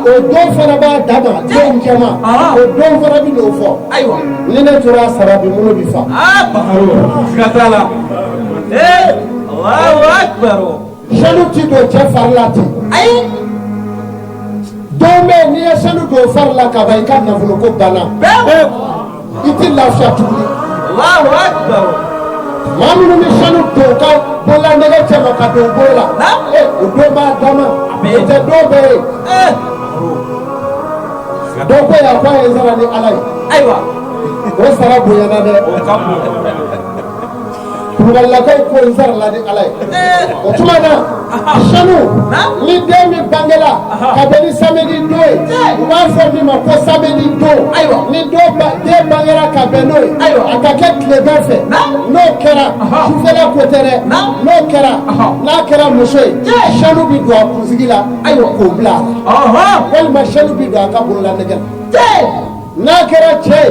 o don fana b'a dan ma, den jɛman, o don fana bɛ n'o fɔ. Ayiwa. Ni ne tora a sara bi, minnu bɛ fa. Baharu. Siga t'a la. Allahu akbar. Sanu ti don cɛ fari la ten. Ayi. Don bɛ yen, n'i ye sanu don fari la ka ban, i ka nafolo ko banna. I ti lafiya tuguni. Allahu akbar. Maa minnu bɛ sanu don u ka bololanɛgɛ cɛma ka don u bolo la, o don b'a dama, o tɛ don bɛɛ ye. Dɔ ko yan k'a ye sara ni Ala ye. Ayiwa. O sara bonyana dɛ. O ka bon. Kulubalilakaw ko n sarala ni Ala ye. O tuma na, sanu, ni den min bangela ka bɛn ni samedi don ye, u b'a fɔ min ma ko samedi don. Ni den bangera ka bɛn n'o ye, a ka kɛ tilegan fɛ. N'o kɛra, sufɛla ko tɛ dɛ. N'o kɛra, n'a kɛra muso ye, sanu bɛ don a kunsigi la, k'o bila a la. Walima sanu bɛ don a ka bololanɛgɛ la. N'a kɛra cɛ ye,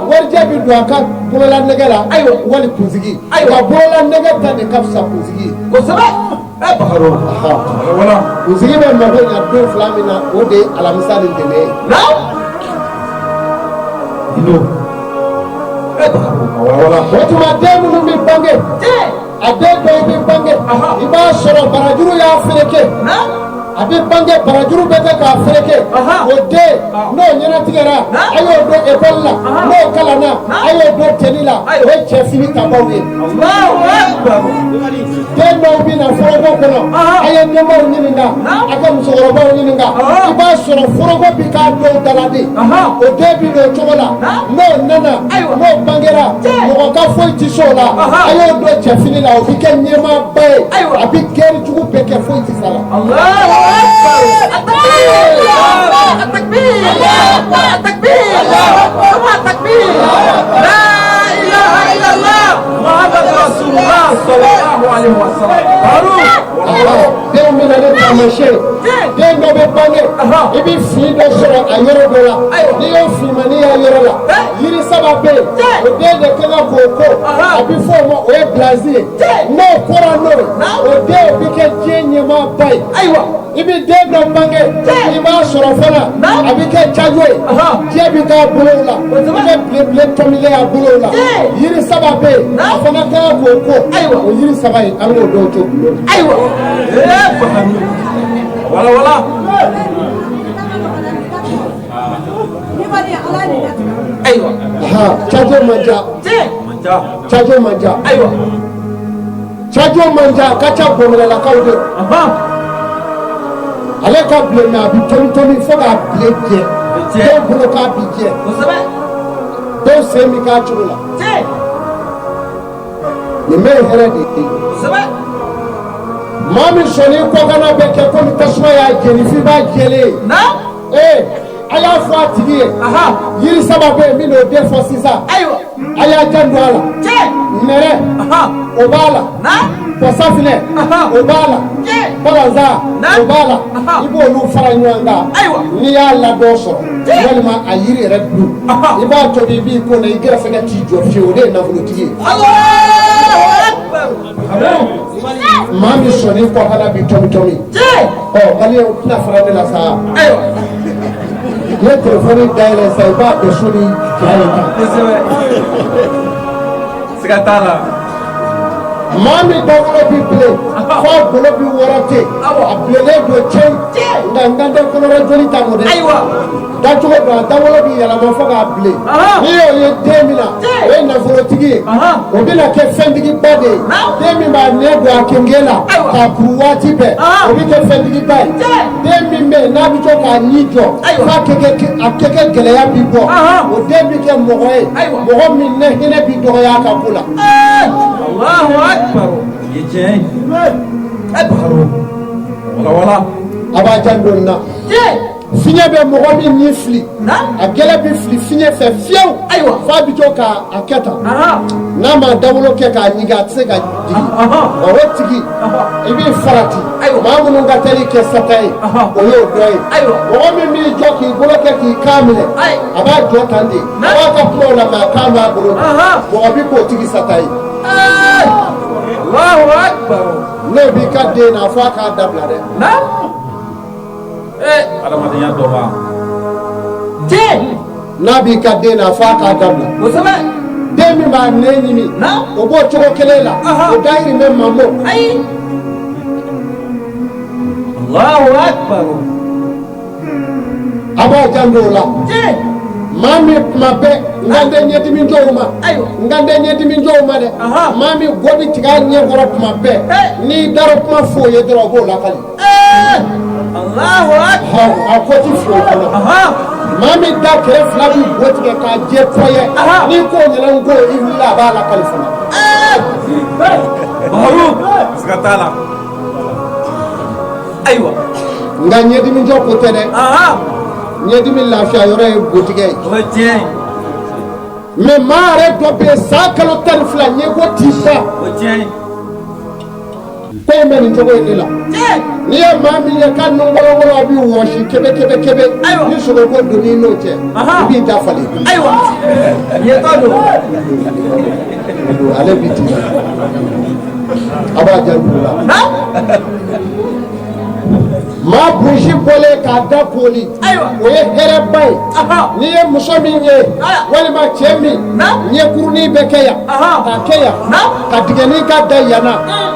warijɛ bɛ don a ka bololanɛgɛ la, wali kunsigi. Nka bololanɛgɛ ta de ka fisa kunsigi ye. Kosɛbɛ. Baharu. Kunsigi bɛ mago ɲa don fila min na, o de ye alamisa ni ntɛnɛn ye. O tuma den minnu bɛ bange, a den dɔw bɛ bange, i b'a sɔrɔ barajuru y'a fereke. A bɛ bange, barajuru bɛ kɛ k'a fereke. O den n'o ɲɛnatigɛra, a y'o don ekɔli la, n'o kalanna, a y'o don teni la, o ye cɛfini tabaw ye. Den dɔw bɛ na foroko kɔnɔ, a ye denbaw ɲininka, a ka musokɔrɔbaw ɲininka, i b'a sɔrɔ foroko bɛ k'a dɔw daladen. O den bɛ don o cogo la, n'o nana, n'o bangera, mɔgɔ ka foyi tɛ se o la, a y'o don cɛfini la, o bɛ kɛ ɲɛmaaba ye, a bɛ gɛri jugu bɛɛ kɛ, foyi tɛ s'a la. Den bɛ na ni taamasiyɛn den dɔ bɛ bange i bɛ fin dɔ sɔrɔ a yɔrɔ dɔ la n'i y'o finmani y'a yɔrɔ la yiri saba bɛ yen o den de ka kan k'o ko a bɛ fɔ o ma o ye bilazi ye n'o kora n'o ye o den bɛ kɛ diɲɛ ɲɛmaaba ye. Ayiwa i bɛ den dɔ bange i b'a sɔrɔ fana a bɛ kɛ cajo ye diɲɛ bɛ k'a bolo la i bɛ belebele tɔnbilen a bolo la yiri saba bɛ yen a fana ka kan k'o ko o yiri saba in an k'o dɔw to bulon na. Ayiwa wala wala. Ayiwa. Cajo man ca. Cajo man ca. Ayiwa. Cajo man ca a ka ca gɔmɛlɛlakaw de. Ale ka bilen mɛ a bɛ tomi tomi fo k'a bilen jɛ. Dɔw bolo k'a bi jɛ. Dɔw sen bɛ k'a cogo la. Nin bɛɛ ye hɛrɛ de ye. Maa min sɔnni kɔkanna bɛ kɛ komi tasuma y'a jeni f'i b'a jɛlen ye. Ee a y'a fɔ a tigi ye. Yiri saba bɛ yen min n'o den fɔ sisan. A y'a janto a la. Nɛrɛ o b'a la. Kɔsafinɛ o b'a la. Balanzan o b'a la. I b'olu fara ɲɔgɔn kan. N'i y'a ladɔn sɔrɔ walima a yiri yɛrɛ dun i b'a tobi i b'i ko na i gɛrɛsɛgɛ t'i jɔ fiyewu o de ye nafolotigi ye. Maa min sɔnni kɔkanna bi tomi tomi. Ɔ maliyɛnw tɛna fara ne la sa. N'i ye telefɔni dayɛlɛ sisan i b'a bɛɛ so ni ja ye tan. Siga t'a la. Maa min dawolo bi bilen f'a golo bi wɔrɔ ten a bilennen don cɛw nka n kan tɛ kɔnɔrɔ joli ta mɔ dɛ. Dacogo don a dawolo bi yɛlɛma fo k'a bilen. N'i y'o ye den min na o ye nafolotigi ye o bɛna kɛ fɛntigiba de ye. Den min b'a ɲɛ don a kenge la k'a kuru waati bɛɛ o bɛ kɛ fɛntigiba ye. Den min bɛ yen n'a bɛ to k'a ɲi jɔ f'a a kɛkɛ gɛlɛya bi bɔ o den bɛ kɛ mɔgɔ ye mɔgɔ min ne hinɛ bi dɔgɔya a ka ko la. Allahu akbar. Ye tiɲɛ ye. Wala wala. A b'a janto nin na. Fiɲɛ bɛ mɔgɔ min ni fili a gɛlɛ bɛ fili fiɲɛ fɛ fiyewu f'a bɛ to k'a kɛ tan n'a ma dawolo kɛ k'a ɲigin a tɛ se ka jigin wa o tigi i b'i farati maa minnu ka teli kɛ sata ye o y'o dɔ ye mɔgɔ min b'i jɔ k'i bolo kɛ k'i kan minɛ a b'a jɔ tan de a b'a ka kumaw la mɛ a kan b'a bolo mɔgɔ bɛ k'o tigi sata ye. N'o b'i ka den na a fɔ a k'a dabila dɛ. Adamadenya dɔ b'a. N'a b'i ka den na a fɔ a k'a dabila. Kosɛbɛ. Den min b'a nɛn ɲimi. O b'o cogo kelen la. O dayirimɛ man bon. Ayi. Allahu akbar. A b'a janto o la. Maa min tuma bɛɛ n kan tɛ ɲɛdimi jɔw ma. N kan tɛ ɲɛdimi jɔw ma dɛ. Maa min go bɛ tigɛ a ɲɛ kɔrɔ tuma bɛɛ. N'i dara kuma f'o ye dɔrɔn o b'o lakali. Allahu akbar. A ko ti fo kɔnɔ. Maa min da kɛrɛ fila b'i bo tigɛ k'a jɛ pɔyɛ. N'i k'o ɲɛna n ko i wulila a b'a lakali fana. Baru. Siga t'a la. Ayiwa. Nka ɲɛdimi jɔ ko tɛ dɛ. Ɲɛdimi lafiya yɔrɔ ye gotigɛ ye. O ye tiɲɛ ye. Mɛ maa yɛrɛ dɔ bɛ yen san kalo 12 ɲɛko t'i ban. O ye tiɲɛ ye. Ko in bɛ nin cogo in de la. N'i ye maa min ye k'a nungɔlɔngɔlɔ a b'i wɔsi kebe kebe kebe. Ni sogoko donn'i n'o cɛ. I b'i da falen. Ayiwa. Yetɔ don. Ale b'i ti. A b'a janto o la. Maa bonsi bɔlen k'a da koli. O ye hɛrɛba ye. N'i ye muso min ye walima cɛ min ɲɛkurunin bɛ kɛ yan k'a kɛ yan ka digɛnin ka da yan na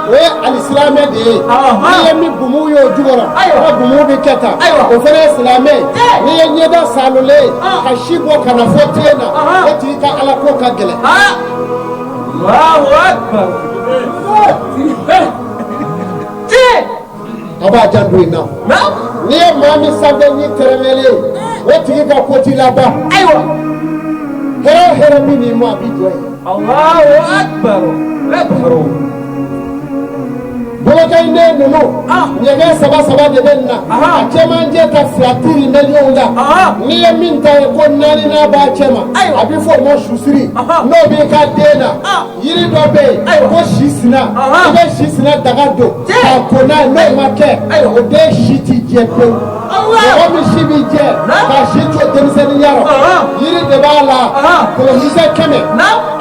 o ye alisilamɛ de ye. N'i ye min bumu ye o jukɔrɔ o bumu bɛ kɛ tan o fana ye silamɛ ye. N'i ye ɲɛda saalolen ye ka si bɔ ka na fɔ ten na o tigi ka ala ko ka gɛlɛn. Allahu akbar. A b'a janto in na. N'i ye maa min sanfɛ ɲi tɛrɛmɛlen ye o tigi ka ko t'i laban. Ayiwa. Hɛrɛ o hɛrɛ min n'i ma a b'i jɔ yen. Allahu akbar. Bolokaɲiden ninnu ɲɛgɛn saba saba de bɛ nin na, a cɛmancɛ ta fila tiri bɛ ɲɔgɔn kan. N'i ye min ta ye ko naaninan b'a cɛ ma, a bɛ fɔ o ma susiri. N'o b'i ka den na, yiri dɔ bɛ yen ko sisina, i bɛ sisina daga don k'a ko n'a ye, n'o ma kɛ, o den si ti jɛ pewu. Mɔgɔ min si bɛ jɛ k'a si to denmisɛnninya rɔ, yiri de b'a la, kolonkisɛ 100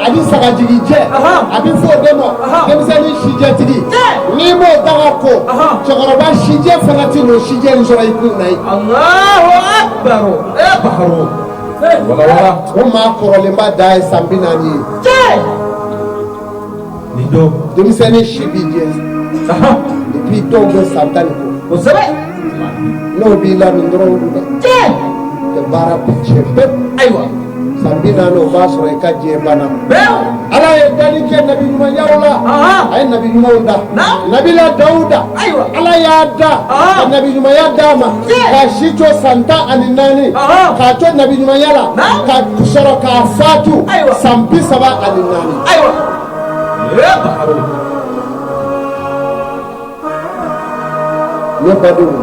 ani sagajigijɛ, a bɛ fɔ o de ma denmisɛnnin sijɛtigi. N'i m'o daga ko, cɛkɔrɔba sijɛ fana tɛ n'o sijɛ in sɔrɔ i kun na ye. Allahu akbar. E Baharu. Wala wala. O maa kɔrɔlenba dan ye san 40 ye. Nin don. Denmisɛnnin si b'i jɛ depuis dɔw bɛ san 10 ni kɔ. Kosɛbɛ. N'o b'i la, nin dɔrɔn don dɛ. Ka baara bi tiɲɛ pewu. Ayiwa. San 40, o b'a sɔrɔ i ka diɲɛ banna. Pewu. Ala ye dali kɛ nabi ɲumanyaw la. A ye nabi ɲumanw da. Nabila Dawuda. Ayiwa. Ala y'a da ka nabi ɲumanya d'a ma. K'a si to san 14. K'a to nabi ɲumanya la. Ka sɔrɔ k'a fatu. Ayiwa. San 34. Ayiwa. E Baharu. Ne badenw,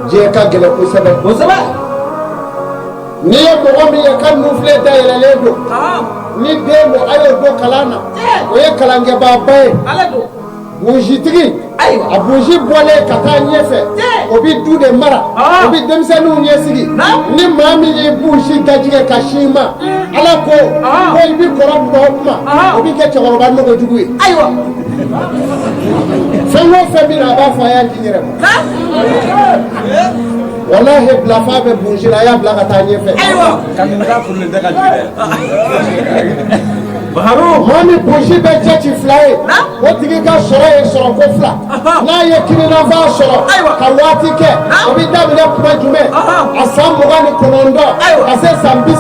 diɲɛ ka gɛlɛn kosɛbɛ. Kosɛbɛ. N'i ye mɔgɔ min ye ka nunfile dayɛlɛlen don, ni den don, a y'o don kalan na, o ye kalankɛbaaba ye. Ala don. Buzitigi, Ayiwa. a buzi bɔlen ka taa ɲɛfɛ, o bɛ du de mara, o bɛ denmisɛnninw ɲɛsigi. Ni maa min y'i buzi dajigɛ ka sin ma, Ala ko ko i bɛ kɔrɔ kuma o kuma, o bɛ kɛ cɛkɔrɔba nɔgɔjugu ye. Ayiwa. Fɛn o fɛn bɛ na, a b'a fɔ a y'a di n yɛrɛ ma. Walahi, bilafa bɛ buzi la, a y'a bila ka taa ɲɛfɛ. Ayiwa. Kamina furulen tɛ ka jigin dɛ. Baharu. Maa min buzi bɛ cɛ ci fila ye, o tigi ka sɔrɔ ye sɔrɔ ko fila. N'a ye kininanfan sɔrɔ ka waati kɛ, o bɛ daminɛ kuma jumɛn? A san 29 ka se san 30,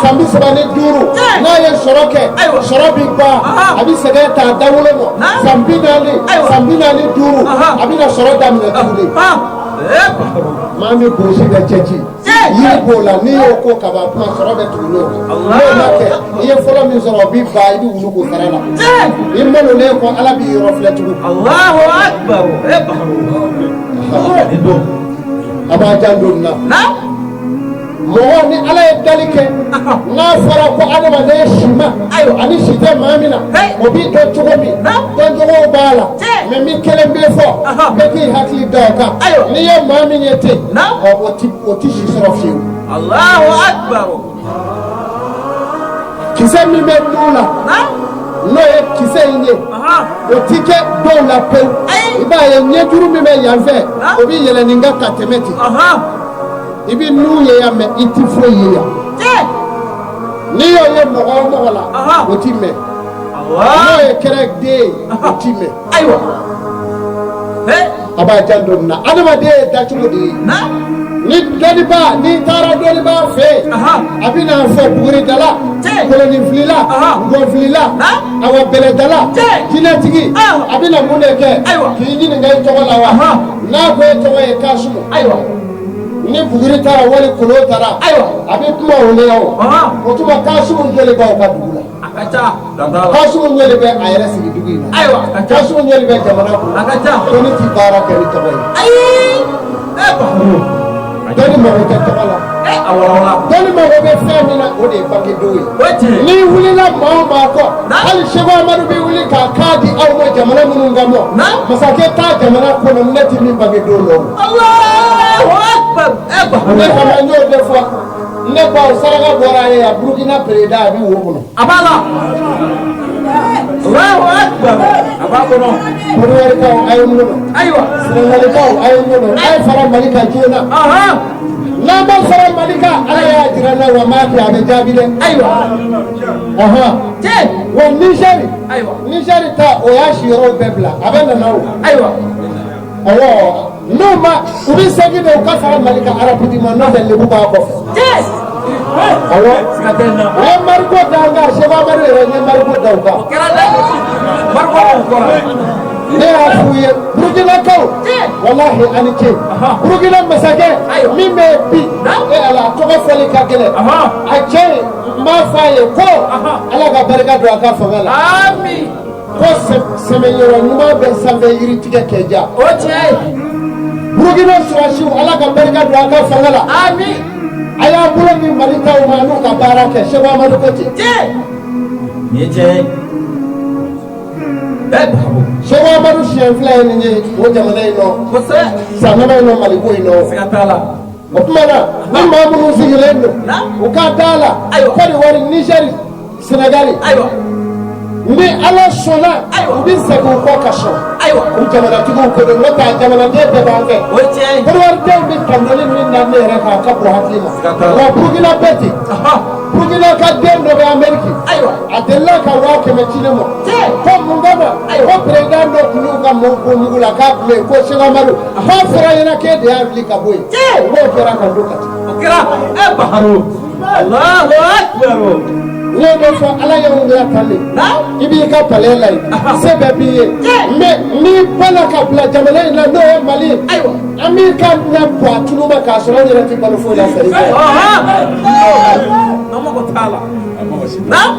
san 35, n'a ye sɔrɔ kɛ, sɔrɔ bɛ ban, a bɛ sɛgɛn ta dawolo ma. San 40, san 45, a bɛna sɔrɔ daminɛ tuguni. E Baharu. Maa min buzi bɛ cɛ ci, yiri b'o la, n'i y'o ko kaban, kuma sɔrɔ bɛ tugu ɲɔgɔn kan. N'o ma kɛ, i ye fɔlɔ min sɔrɔ, o b'i ban, i bɛ wulu k'o sara la. I malolen kɔ, Ala b'i yɔrɔ filɛ tugun. Allahu akbar. E Baharu. Nin don. A b'a janto nin na. Mɔgɔ ni Ala ye dali kɛ, n'a fɔra ko adamaden si ma ani si tɛ maa min na, o b'i dɔn cogo min, dɔncogow b'a la, mais min kelen bɛ fɔ, bɛɛ k'i hakili da o kan. N'i ye maa min ye ten, ɔ o ti si sɔrɔ fiyewu. Allahu akbar. Kisɛ min bɛ nun na, n'o ye kisɛ in ye, o ti kɛ dɔw la pewu. I b'a ye ɲɛjuru min bɛ yan fɛ, o bɛ yɛlɛ nin kan ka tɛmɛ ten. I bɛ nun ye yan, mais i ti foyi ye yan. N'i y'o ye mɔgɔ o mɔgɔ la, o ti mɛn. N'o ye kɛrɛ den ye, o ti mɛn. Ayiwa. A b'a janto nin na. Adamaden ye dacogo de ye. Ni dɔnnibaa, n'i taara dɔnnibaa fɛ yen, a bɛ n'a fɔ buguridala, koloninfilila, ngɔnfilila, awa bɛlɛdala, jinɛtigi, a bɛ na mun de kɛ? K'i ɲininka i tɔgɔ la wa? N'a ko e tɔgɔ ye Kasimu. Ayiwa. Ni buguri taara wali kolon taara, Ayiwa. a bɛ kuma o de la o. O tuma Kasimu joli b'aw ka dugu la? A ka ca. Kasimu joli bɛ a yɛrɛ sigi dugu in na? Ayiwa. A ka ca. Kasimu joli bɛ jamana kɔnɔ? A ka ca. Dɔnni ti baara kɛ ni tɔgɔ ye. Ayi. E Baharu. Dɔnni mago tɛ tɔgɔ la. A walawala. Dɔnni mago bɛ fɛn min na, o de ye bangedenw ye. O tiɲɛ. N'i wulila maa o maa kɔ, hali Seko Amadu bɛ wuli k'a kan di aw ma jamana minnu kan mɔ, masakɛ t'a jamana kɔnɔ ne ti min bangedenw dɔn. Allahu akbar. E Baharu. Ne fana n y'o de fɔ ne baw, saraka bɔra a ye yan, Burukina président a bɛ wo kɔnɔ. A b'a la. Allahu akbar. A b'a kɔnɔ. Kɔdiwarikaw a ye n kɔnɔ. Ayiwa. Sɛnɛgalikaw a ye n kɔnɔ. A ye fara Mali kan joona. N'an ma fara Mali kan, Ala y'a jira n na wa m'a kɛ, a bɛ jaabi dɛ. Ayiwa. Wa Nizɛri. Ayiwa. Nizɛri ta, o y'a siyɔrɔw bɛɛ bila, a bɛ nana o. Ayiwa. Awɔ, n'u ma, u bɛ segin de, u ka fara Mali kan rapidement, n'o tɛ lebu b'a kɔfɛ. Awɔ. Siga tɛ nin na. U ye mariko da an kan, Seko Amadu yɛrɛ ye mariko da u kan. O kɛra dɛ. Mariko b'u kɔrɔ. Ne y'a f'u ye, Burukinakaw, walahi a ni ce. Burukina masakɛ min bɛ yen bi, e Ala, a tɔgɔ fɔli ka gɛlɛn. A cɛ, n b'a fɔ a ye ko Ala ka barika don a ka fanga la. Ami. Ko sɛmɛyɔrɔ ɲuman bɛ sanfɛ yiri tigɛ kɛ ja. O tiɲɛ ye. Burukina sɔrɔdasiw, Ala ka barika don a ka fanga la. Amin. A y'a bolo di Mali taw ma, n'u ka baara kɛ. Seko Amadu ko ten. Tiɲɛ. Nin ye tiɲɛ ye. Ɛ Baharo. Seko Amadu siɲɛ fila ye nin ye o jamana in nɔ. Kosɛbɛ. San laban in nɔ, Mali ko in nɔ. Siga t'a la. O tuma na, ni maa minnu sigilen don, u ka da la. Ayiwa. Côte d'Ivoire, Niger, Sénégal. Ayiwa. Ni Ala sɔnna, Ayiwa. u bɛ segin u kɔ ka sɔn. Ayiwa. U jamanatigiw ko don, n'o tɛ a jamanaden bɛɛ b'an fɛ. O ye tiɲɛ ye. Côte d'Ivoire denw bɛ tanuli min na ne yɛrɛ kan, a ka bon hakili ma. Siga t'a la. Wa Burukina bɛɛ ten. Burukina ka den dɔ bɛ Amérique. Ayiwa. A delila ka 100 000 ci ne ma. Tiɲɛ. Ko mun kama? Ayiwa. Ko président dɔ tun y'u ka mɔgɔw bɔ mugu la k'a tun bɛ yen ko Seko Amadu. K'a fɔra ɲɛna k'e de y'a wuli ka bɔ yen. Tiɲɛ. N'o kɛra ka don ka ci. O kɛra. Ɛ Baharo. Allahu akbar. N y'o de fɔ, Ala ye mun kɛ tan de. Naam. I b'i ka palais la yen. Se bɛɛ b'i ye. Tiɲɛ. Mais n'i banna ka bila jamana in na, n'o ye Mali ye. Ayiwa. An b'i ka na bɔ a tulu ma k'a sɔrɔ an yɛrɛ tɛ balo foyi la sari fɛ. N'an mago t'a la. Naam.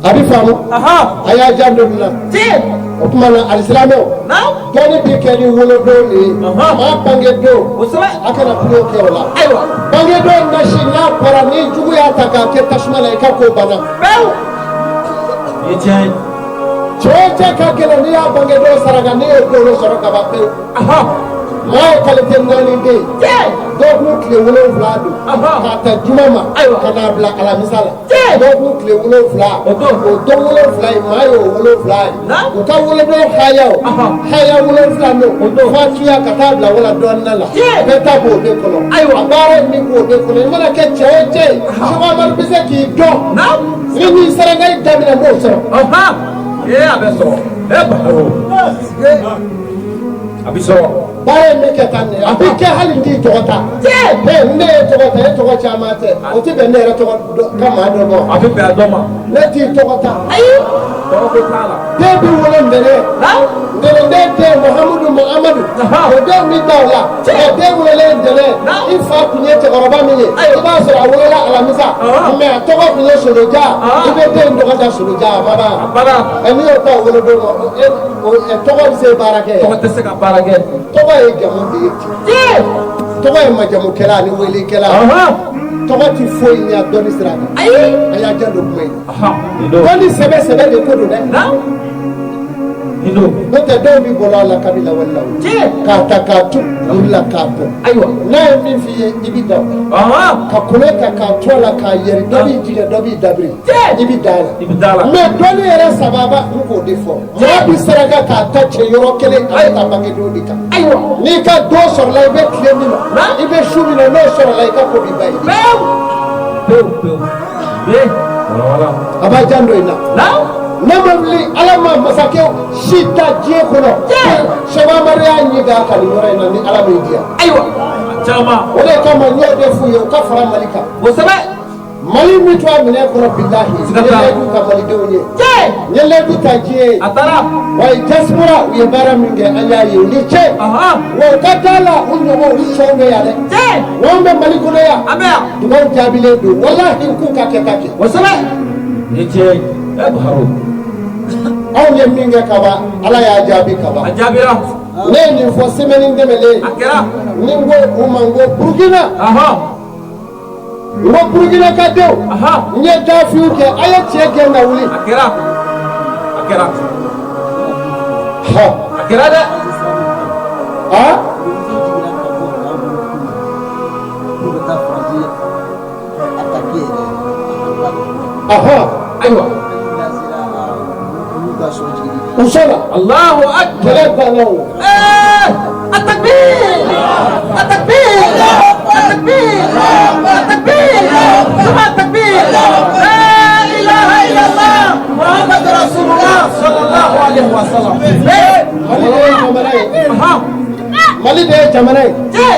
A bɛ faamu. A y'a janto nin na. Tiɲɛ. O tuma na, alisilamɛw. Naam. Dɔnni bɛ kɛ ni wolodon de ye. Maa bangedon. Kosɛbɛ. A kana tulon kɛ o la. Ayiwa. Bangedon nasi n'a bɔra, ni jugu y'a ta k'a kɛ tasuma la, i ka ko banna. Pewu. Nin ye tiɲɛ ye. Cɛ o cɛ ka gɛlɛn, n'i y'a bangedon saraka, n'i y'o don sɔrɔ ka ban pewu. Maa ye qualité naani de ye. Tiɲɛ. Dɔgɔkun tile 7 don. K'a ta juma ma. Ayiwa. Ka n'a bila alamisa la. Tiɲɛ. Dɔgɔkun tile 7. O don. O don 7 ye, maa y'o 7 ye. Naam. U ka wolodon haya o. Haya 7 don. O don. Fatuya ka taa bila wala dɔɔnin la. Tiɲɛ. Bɛɛ ta b'o de kɔnɔ. Ayiwa. A baara in min b'o de kɔnɔ. I mana kɛ cɛ o cɛ ye. Seko Amadu bɛ se k'i dɔn. Naam. Ni n'i saraka in daminɛ, n b'o sɔrɔ. Ee, a bɛ sɔrɔ. Ɛ Baharo. A bɛ sɔrɔ. Baara in bɛ kɛ tan de, a bɛ kɛ hali n t'i tɔgɔ ta. Tiɲɛ. Ɛ, ne ye tɔgɔ ta, e tɔgɔ caman tɛ, o tɛ bɛn ne yɛrɛ tɔgɔ ka maa dɔ ma. A bɛ bɛn a dɔ ma. Ne t'i tɔgɔ ta. Ayi. Tɔgɔ ko t'a la. Den bɛ wolo ntɛnɛn. Naam. Ntɛnɛn den Muhamudu Muhamadu. O den bɛ da o la. Tiɲɛ. O den wololen ntɛnɛn. Naam. I fa tun ye cɛkɔrɔba min ye. Ayiwa. I b'a sɔrɔ a wolola alamisa. Mais a tɔgɔ tun ye Soloja. I bɛ den tɔgɔ da Soloja, a ma ban. A banna. Ɛ, n'i y'o ta o wolodon ma, o tɔgɔ bɛ se baara kɛ. Tɔgɔ tɛ se ka baara kɛ. Tɔgɔ ye jamu de ye ten. Tiɲɛ. Tɔgɔ ye majamukɛla ani weelekɛla. Tɔgɔ ti foyi ɲɛ dɔnni sira kan. Ayi. A y'a janto kuma in na. Nin don. Dɔnni sɛbɛ sɛbɛ de ko don dɛ. Naam. Nin don. N'o tɛ, dɔw bɛ bɔlɔ a la kabi lawale la o. Tiɲɛ. K'a ta k'a tu juru la k'a bɔn. Ayiwa. N'a ye min f'i ye, i bɛ da o la. Ka kolon ta k'a tu a la k'a yɛrɛ, dɔ b'i jigin, dɔ b'i dabiri. Tiɲɛ. I bɛ da a la. I bɛ da la. Mais dɔnni yɛrɛ sababa, n k'o de fɔ. Maa bɛ saraka k'a ta cɛ yɔrɔ kelen, a bɛ taa bangedenw de kan. Ayiwa. N'i ka don sɔrɔla, i bɛ tile min na, i bɛ su min na, n'o sɔrɔla, i ka ko b'i ba ye. Pewu. Pewu pewu. Ee. Wala wala. A b'a janto in na. Naam. Ne ma wuli, Ala ma masakɛ si ta diɲɛ kɔnɔ. Tiɲɛ. Seko Amadu y'a ɲi d'a kan nin yɔrɔ in na ni Ala m'i diya. Ayiwa. A caman. O de kama n y'o de f'u ye, u ka fara Mali kan. Kosɛbɛ. Mali min to a minɛ kɔnɔ, bilahi. Siga N ye t'a la. layidu ta malidenw ye. Tiɲɛ. N ye layidu ta diɲɛ ye. A taara. Wa diaspora, u ye baara min kɛ, an y'a ye, u ni ce. Wa u ka da la, u ɲɔgɔn u sɔn bɛ yan dɛ. Tiɲɛ. Wa anw bɛ Mali kɔnɔ yan. An bɛ yan. Dugawu jaabilen don, walahi, k'u ka kɛ ta kɛ. Kosɛbɛ. Nin ye tiɲɛ ye. Ɛ Baharo. Anw ye min kɛ kaban, Ala y'a jaabi kaban. A jaabira. Ne ye nin fɔ semaine tɛmɛnen. A kɛra. Ni n ko u ma, n ko Burukina, n ko Burukina ka denw, n ye dafiw kɛ, a ye cɛ gɛn ka wuli. A kɛra. A kɛra. Hɔ. A kɛra dɛ. A ɔhɔn. Ayiwa. U sɔnna. Allahu akbar. Kɛlɛ banna o. Ee. Atakbir. Atakbir. Atakbir. Atakbir. Suma takbir. La ilaha illallah. Muhammad Rasulullah sallallahu alaihi wa sallam. Mali de ye jamana ye. Mali de ye jamana ye. Tiɲɛ.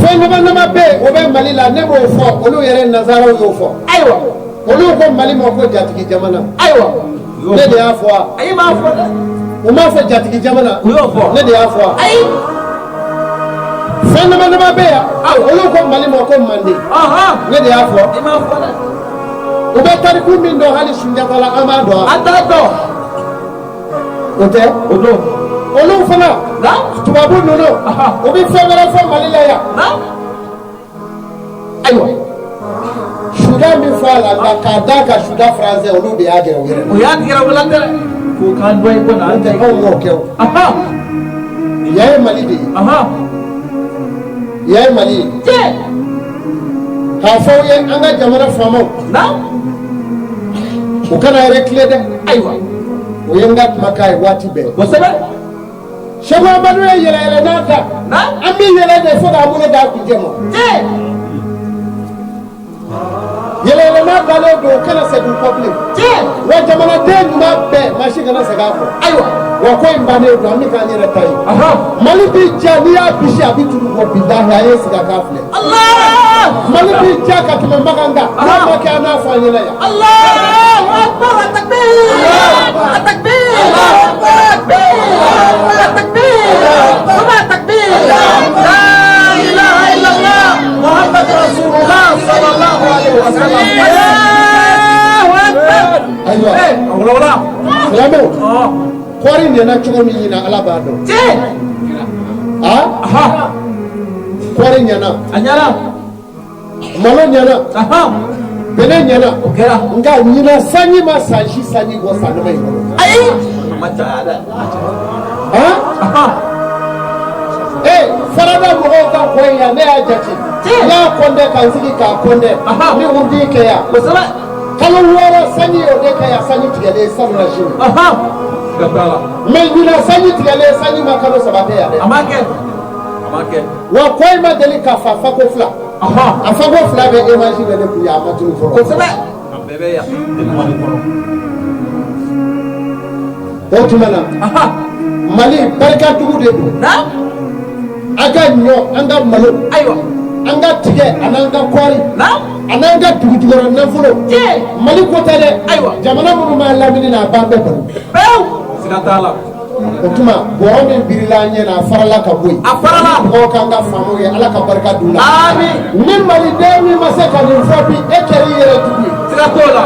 Fɛn dama dama bɛ yen, o bɛ Mali la, ne b'o fɔ, olu yɛrɛ nanzaraw y'o fɔ. Ayiwa. Olu ko Mali ma ko jatigi jamana. Ayiwa. Ne de y'a fɔ wa? Ayi, m'a fɔ dɛ. U m'a fɔ jatigi jamana. U y'o fɔ. Ne de y'a fɔ wa? Ayi. Fɛn dama dama bɛ yan, olu ko Mali ma ko Manden. Ne de y'a fɔ. I m'a fɔ dɛ. U bɛ tariku min dɔn hali Sunjata la, an b'a dɔn. An t'a dɔn. O tɛ. O don. Olu fana, tubabu ninnu, u bɛ fɛn wɛrɛ fɔ Mali la yan. Ayiwa, suda min fɔ a la, nka k'a d'a kan suda français, olu de y'a gɛrɛ u yɛrɛ la. O y'a gɛrɛ u la dɛ. K'o k'an dɔ ye ko na an tɛ anw m'o kɛ o. Yan ye Mali de ye. Yan ye Mali ye. K'a fɔ aw ye, an ka jamana faamaw, u kana reculer dɛ. Ayiwa. O ye n ka kumakan ye waati bɛɛ. Kosɛbɛ. Sɛku Amadu ye yɛlɛ yɛlɛ n'a ta. An bɛ yɛlɛ de fo k'an bolo d'a kuncɛ ma. Yɛlɛ yɛlɛ n'a dalen don, o kana segin kɔ bilen. Wa jamanaden ɲuman bɛɛ, maa si kana segin a kɔ. Ayiwa. Wa ko in bannen don, an bɛ k'an yɛrɛ ta ye. Mali b'i diya, n'i y'a bisi a bɛ tulu bɔ, bilahi a ye sigi a k'a filɛ. Mali b'i diya ka tɛmɛ Makan kan, n'a ma kɛ an n'a fɔ an ɲɛna yan. Allahu akbar, takbir, takbir, takbir, takbir, takbir. La ilaha illallah, Muhammad Rasulullah sallallahu alaihi wasallam. Allahu akbar. Ayiwa. Wala. Silamɛw. Kɔɔri ɲɛna cogo min ɲina, Ala b'a dɔn. Kɔɔri ɲɛna. A ɲɛna. Malo ɲɛna. Bɛnɛ ɲɛna. O kɛra. Nka ɲina sanji ma san si sanji bɔ san dama in kɔnɔ. Ayi. A ma caya dɛ. Ee, farada mɔgɔw ka kɔ in yan, ne y'a jate. N y'a kɔndɛ ka n sigi k'a kɔndɛ. Ni wurudi kɛ yan. Kosɛbɛ. Kalo 6 sanji y'o de kɛ yan, sanji tigɛlen salon na sini. Mais ɲina sanji tigɛlen, sanji ma kalo 3 kɛ yan dɛ. A ma kɛ. A ma kɛ. Wa kɔ in ma deli ka fa fako 2. A fako 2 bɛ image bɛ ne kun yan, a ma tunu fɔlɔ. Kosɛbɛ. A bɛɛ bɛ yan. O tuma na, Mali barikadugu de don. An ka ɲɔ, an ka malo. Ayiwa. An ka tigɛ, an'an ka kɔɔri. An'an ka dugujukɔrɔ nafolo. Mali ko tɛ dɛ. Ayiwa. Jamana minnu b'a lamini na, a b'an bɛɛ balo. Pewu. Siga t'a la. O tuma, bɔrɔ min birila an ɲɛ na, a farala ka bɔ yen. A farala. Mɔgɔw k'an ka faamaw ye, Ala ka barika d'u la. Amiin. Ni maliden min ma se ka nin fɔ bi, e kɛra i yɛrɛ jugu ye. Siga t'o la.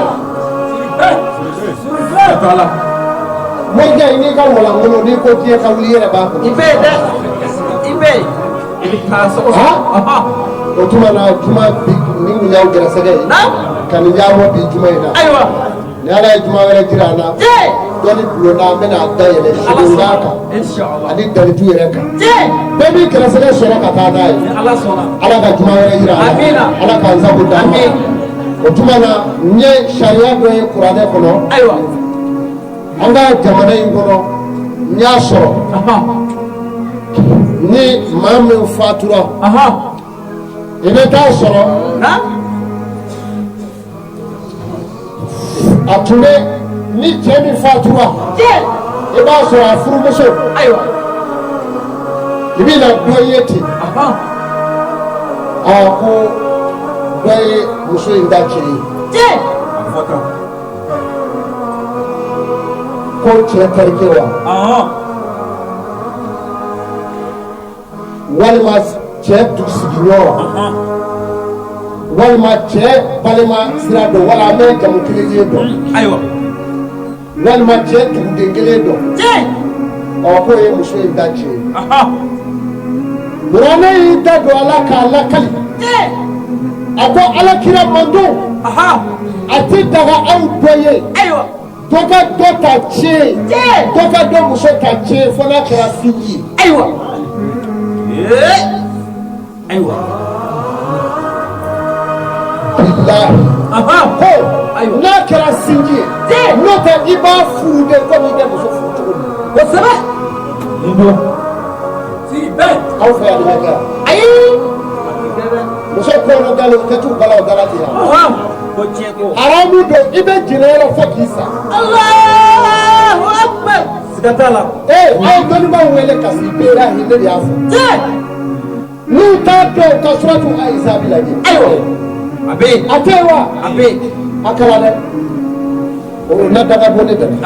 Siga t'a la. Morikɛ, i n'i ka walankolo, n'i ko diɲɛ ka wuli, i yɛrɛ b'a kɔnɔ. I bɛ yen dɛ. I bɛ yen. I bɛ taa sogo. O tuma na, juma bi ni kun y'aw gɛrɛsɛgɛ ye. Ka nin ɲɛbɔ bi juma in na. Ayiwa. Ni Ala ye juma wɛrɛ jira an na. Dɔnni bulonda, an bɛna a dayɛlɛ sedonda kan. Ani dalitu yɛrɛ kan. Bɛɛ b'i gɛrɛsɛgɛ sɔrɔ ka taa n'a ye. Ala ka juma wɛrɛ jira an na. Ala k'an sago d'an ma. O tuma na, n ye sariya dɔ ye kuranɛ kɔnɔ. Ayiwa. An ka jamana in kɔnɔ, n y'a sɔrɔ. Ni maa min fatura, i bɛ taa sɔrɔ a tun bɛ ni cɛ min fatura, i b'a sɔrɔ a furumuso. Ayiwa. I bɛ na dɔ ye ten. A ko dɔ ye muso in da cɛ ye. Ko cɛ terikɛ wa? Walima cɛ sigiɲɔgɔn wa? Walima cɛ balima sira dɔn, wala an bɛ jamu kelen ye dɔn. Ayiwa. Walima cɛ duguden kelen dɔn. Ɔ, k'o ye muso in da cɛ ye. Kuranɛ y'i da don a la k'a lakali. A ko Ala kira mantɔn, a ti daga aw dɔ ye. Ayiwa. Dɔ ka dɔ ta tiɲɛ ye. Dɔ ka dɔ muso ta tiɲɛ ye, fo n'a kɛra sinji ye. Ayiwa. Ayiwa. Bilahi. Ko n'a kɛra sinji ye. N'o tɛ, i b'a furu de komi i bɛ muso furu cogo min. Kosɛbɛ. Aw fɛ yan, nin bɛ kɛ yan. Ayi. Muso kɔnɔ dalen, u tɛ t'u bala o dala ten yan. Ko tiɲɛ ko. Haramu don, i bɛ jɛnɛya la fo k'i sa. Allahu akbar. Siga t'a la. Ee, aw ye dɔnnibaaw wele ka sigi, bilahi ne de y'a fɔ. N'u t'a dɔn, ka suratu Ayisabi lajɛ. Ayiwa. A bɛ yen. A tɛ yen wa? A bɛ yen. A kalan dɛ. O na daga bɔ ne dɛmɛ.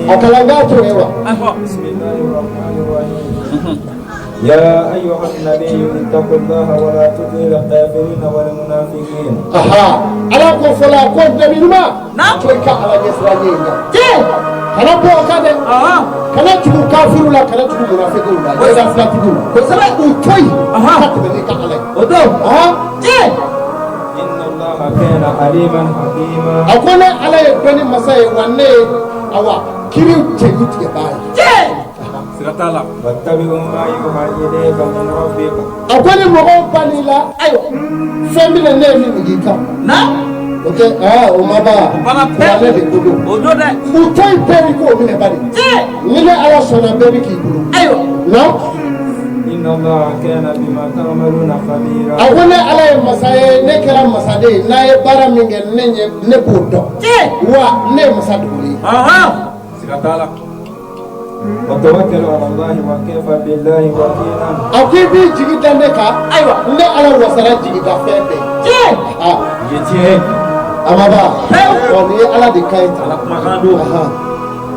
A kalan k'a to yen wa? يا أيها النبي اتق الله ولا تطع الكافرين والمنافقين. Aha, Ala ko fɔlɔ, a ko nabi ɲuman, to i ka Ala ɲɛsiranɲɛ in na, kana bɔ o kan dɛ, kana tugu kafiru la, kana tugu munafikiw la, ɲɛda filatigiw. Kosɛbɛ, u to yen ka tɛmɛ n'i ka Ala ye. O don. إن الله كان عليما حكيما. A ko ne Ala ye dɔnni masa ye, wa ne ye awa kiri cɛju tigɛbaa ye. Siga t'a la. واتبع ما يوحى إليك من ربك. A ko ni mɔgɔw ban'i la, ayiwa, fɛn bɛ na, ne ye min jigin i kan, o tɛ aa, o ma ban. Banna pewu. Kuranɛ de ko don. O don dɛ. U to yen, bɛɛ bi k'o minɛ bari, ni ne Ala sɔnna, bɛɛ bi k'i bolo na. إن الله كان بما تعملون خبيرا. A ko ne Ala ye masa ye, ne kɛra masaden ye, n'a ye baara min kɛ, ne ɲɛ, ne b'o dɔn, wa ne ye masa dogolen ye. Siga t'a la. وتوكل على الله وكفى بالله وكيلا. A ko i b'i jigi da ne kan, ayiwa, ne Ala wasara jigi da fɛn bɛɛ ye. Ah. Ye tiɲɛ ye. A ma ban. Ɔ, nin ye Ala de ka ɲi tan. Ala kumakan don.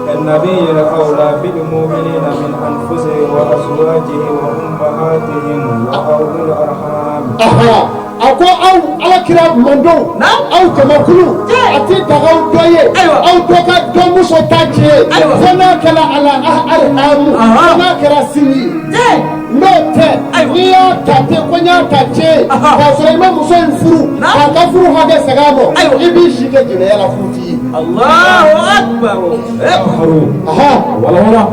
النبي أولى بالمؤمنين من أنفسهم وأزواجه وأمهاتهم وأولي الأرحام. Aha, a ko aw Ala kira mandenw, aw jamakulu, a ti daga aw dɔ ye aw dɔ ka dɔ muso ta tiɲɛ ye, fo n'a kɛra ala alihamu, fo n'a kɛra sinji ye. N'o tɛ, n'i y'a ta ten ko n y'a ta tiɲɛ ye, k'a sɔrɔ i ma muso in furu k'a ka furu hakɛ segin a ma, i b'i si kɛ jɛnɛya la, furu t'i ye. Allahu akbar. Aha. Wala wala.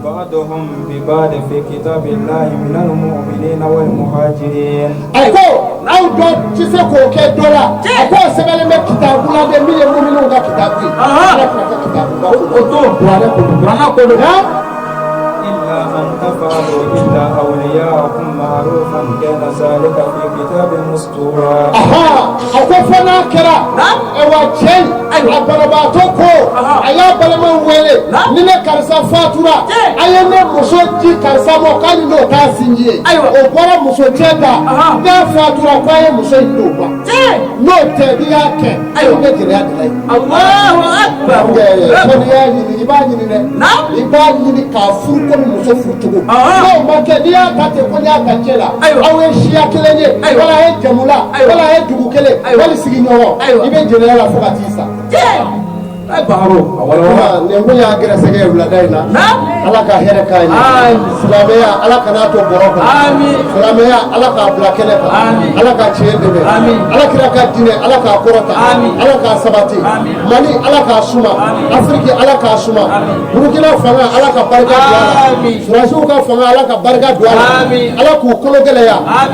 بعضهم ببعض في كتاب الله من المؤمنين والمهاجرين. A ko aw dɔ tɛ se k'o kɛ dɔ la, a k'o sɛbɛnlen bɛ kitabu la dɛ, min ye muminuw ka kitabu ye, Ala kira ka kitabu ba. O don. Kuranɛ ko don. Kuranɛ ko don. Han. إلا أن تفعلوا إلى أوليائكم معروفا كان ذلك في كتاب مسطورا. Aha, a ko fo n'a kɛra ayiwa, cɛ in a banabaatɔ ko a y'a balimaw wele, ni ne karisa fatura, a ye ne muso di karisa ma, k'ale n'o t'a sinji ye, o bɔra muso cɛ da, n'a fatura, k'a ye muso in d'o ma. N'o tɛ, n'i y'a kɛ, ayiwa, ne jɛnɛya de la ye. Allahu akbar. Fo n'i y'a ɲini, i b'a ɲini dɛ, i b'a ɲini k'a furu komi muso furu cogo. N'o ma kɛ, n'i y'a ta ten ko n'i y'a ta cɛ la, aw ye siya kelen ye, wala a ye jamu la, wala a ye dugu kelen, wali sigiɲɔgɔn, i bɛ jɛnɛya la fo ka t'i sa. Ay Baharo. A wala wala. Nin kun y'a gɛrɛsɛgɛ ye wulada in na. Ala ka hɛrɛ k'an ye. Silamɛya, Ala kan'a to bɔrɔ kɔnɔ. Silamɛya, Ala k'a bila kɛnɛ kan. Ala ka tiɲɛ dɛmɛ. Ala kira ka diinɛ, Ala k'a kɔrɔta. Ala k'a sabati. Mali, Ala k'a suma. Afiriki, Ala k'a suma. Burukina fanga, Ala ka barika don a la. Surasiw ka fanga, Ala ka barika don a la. Ala k'u kolo gɛlɛya.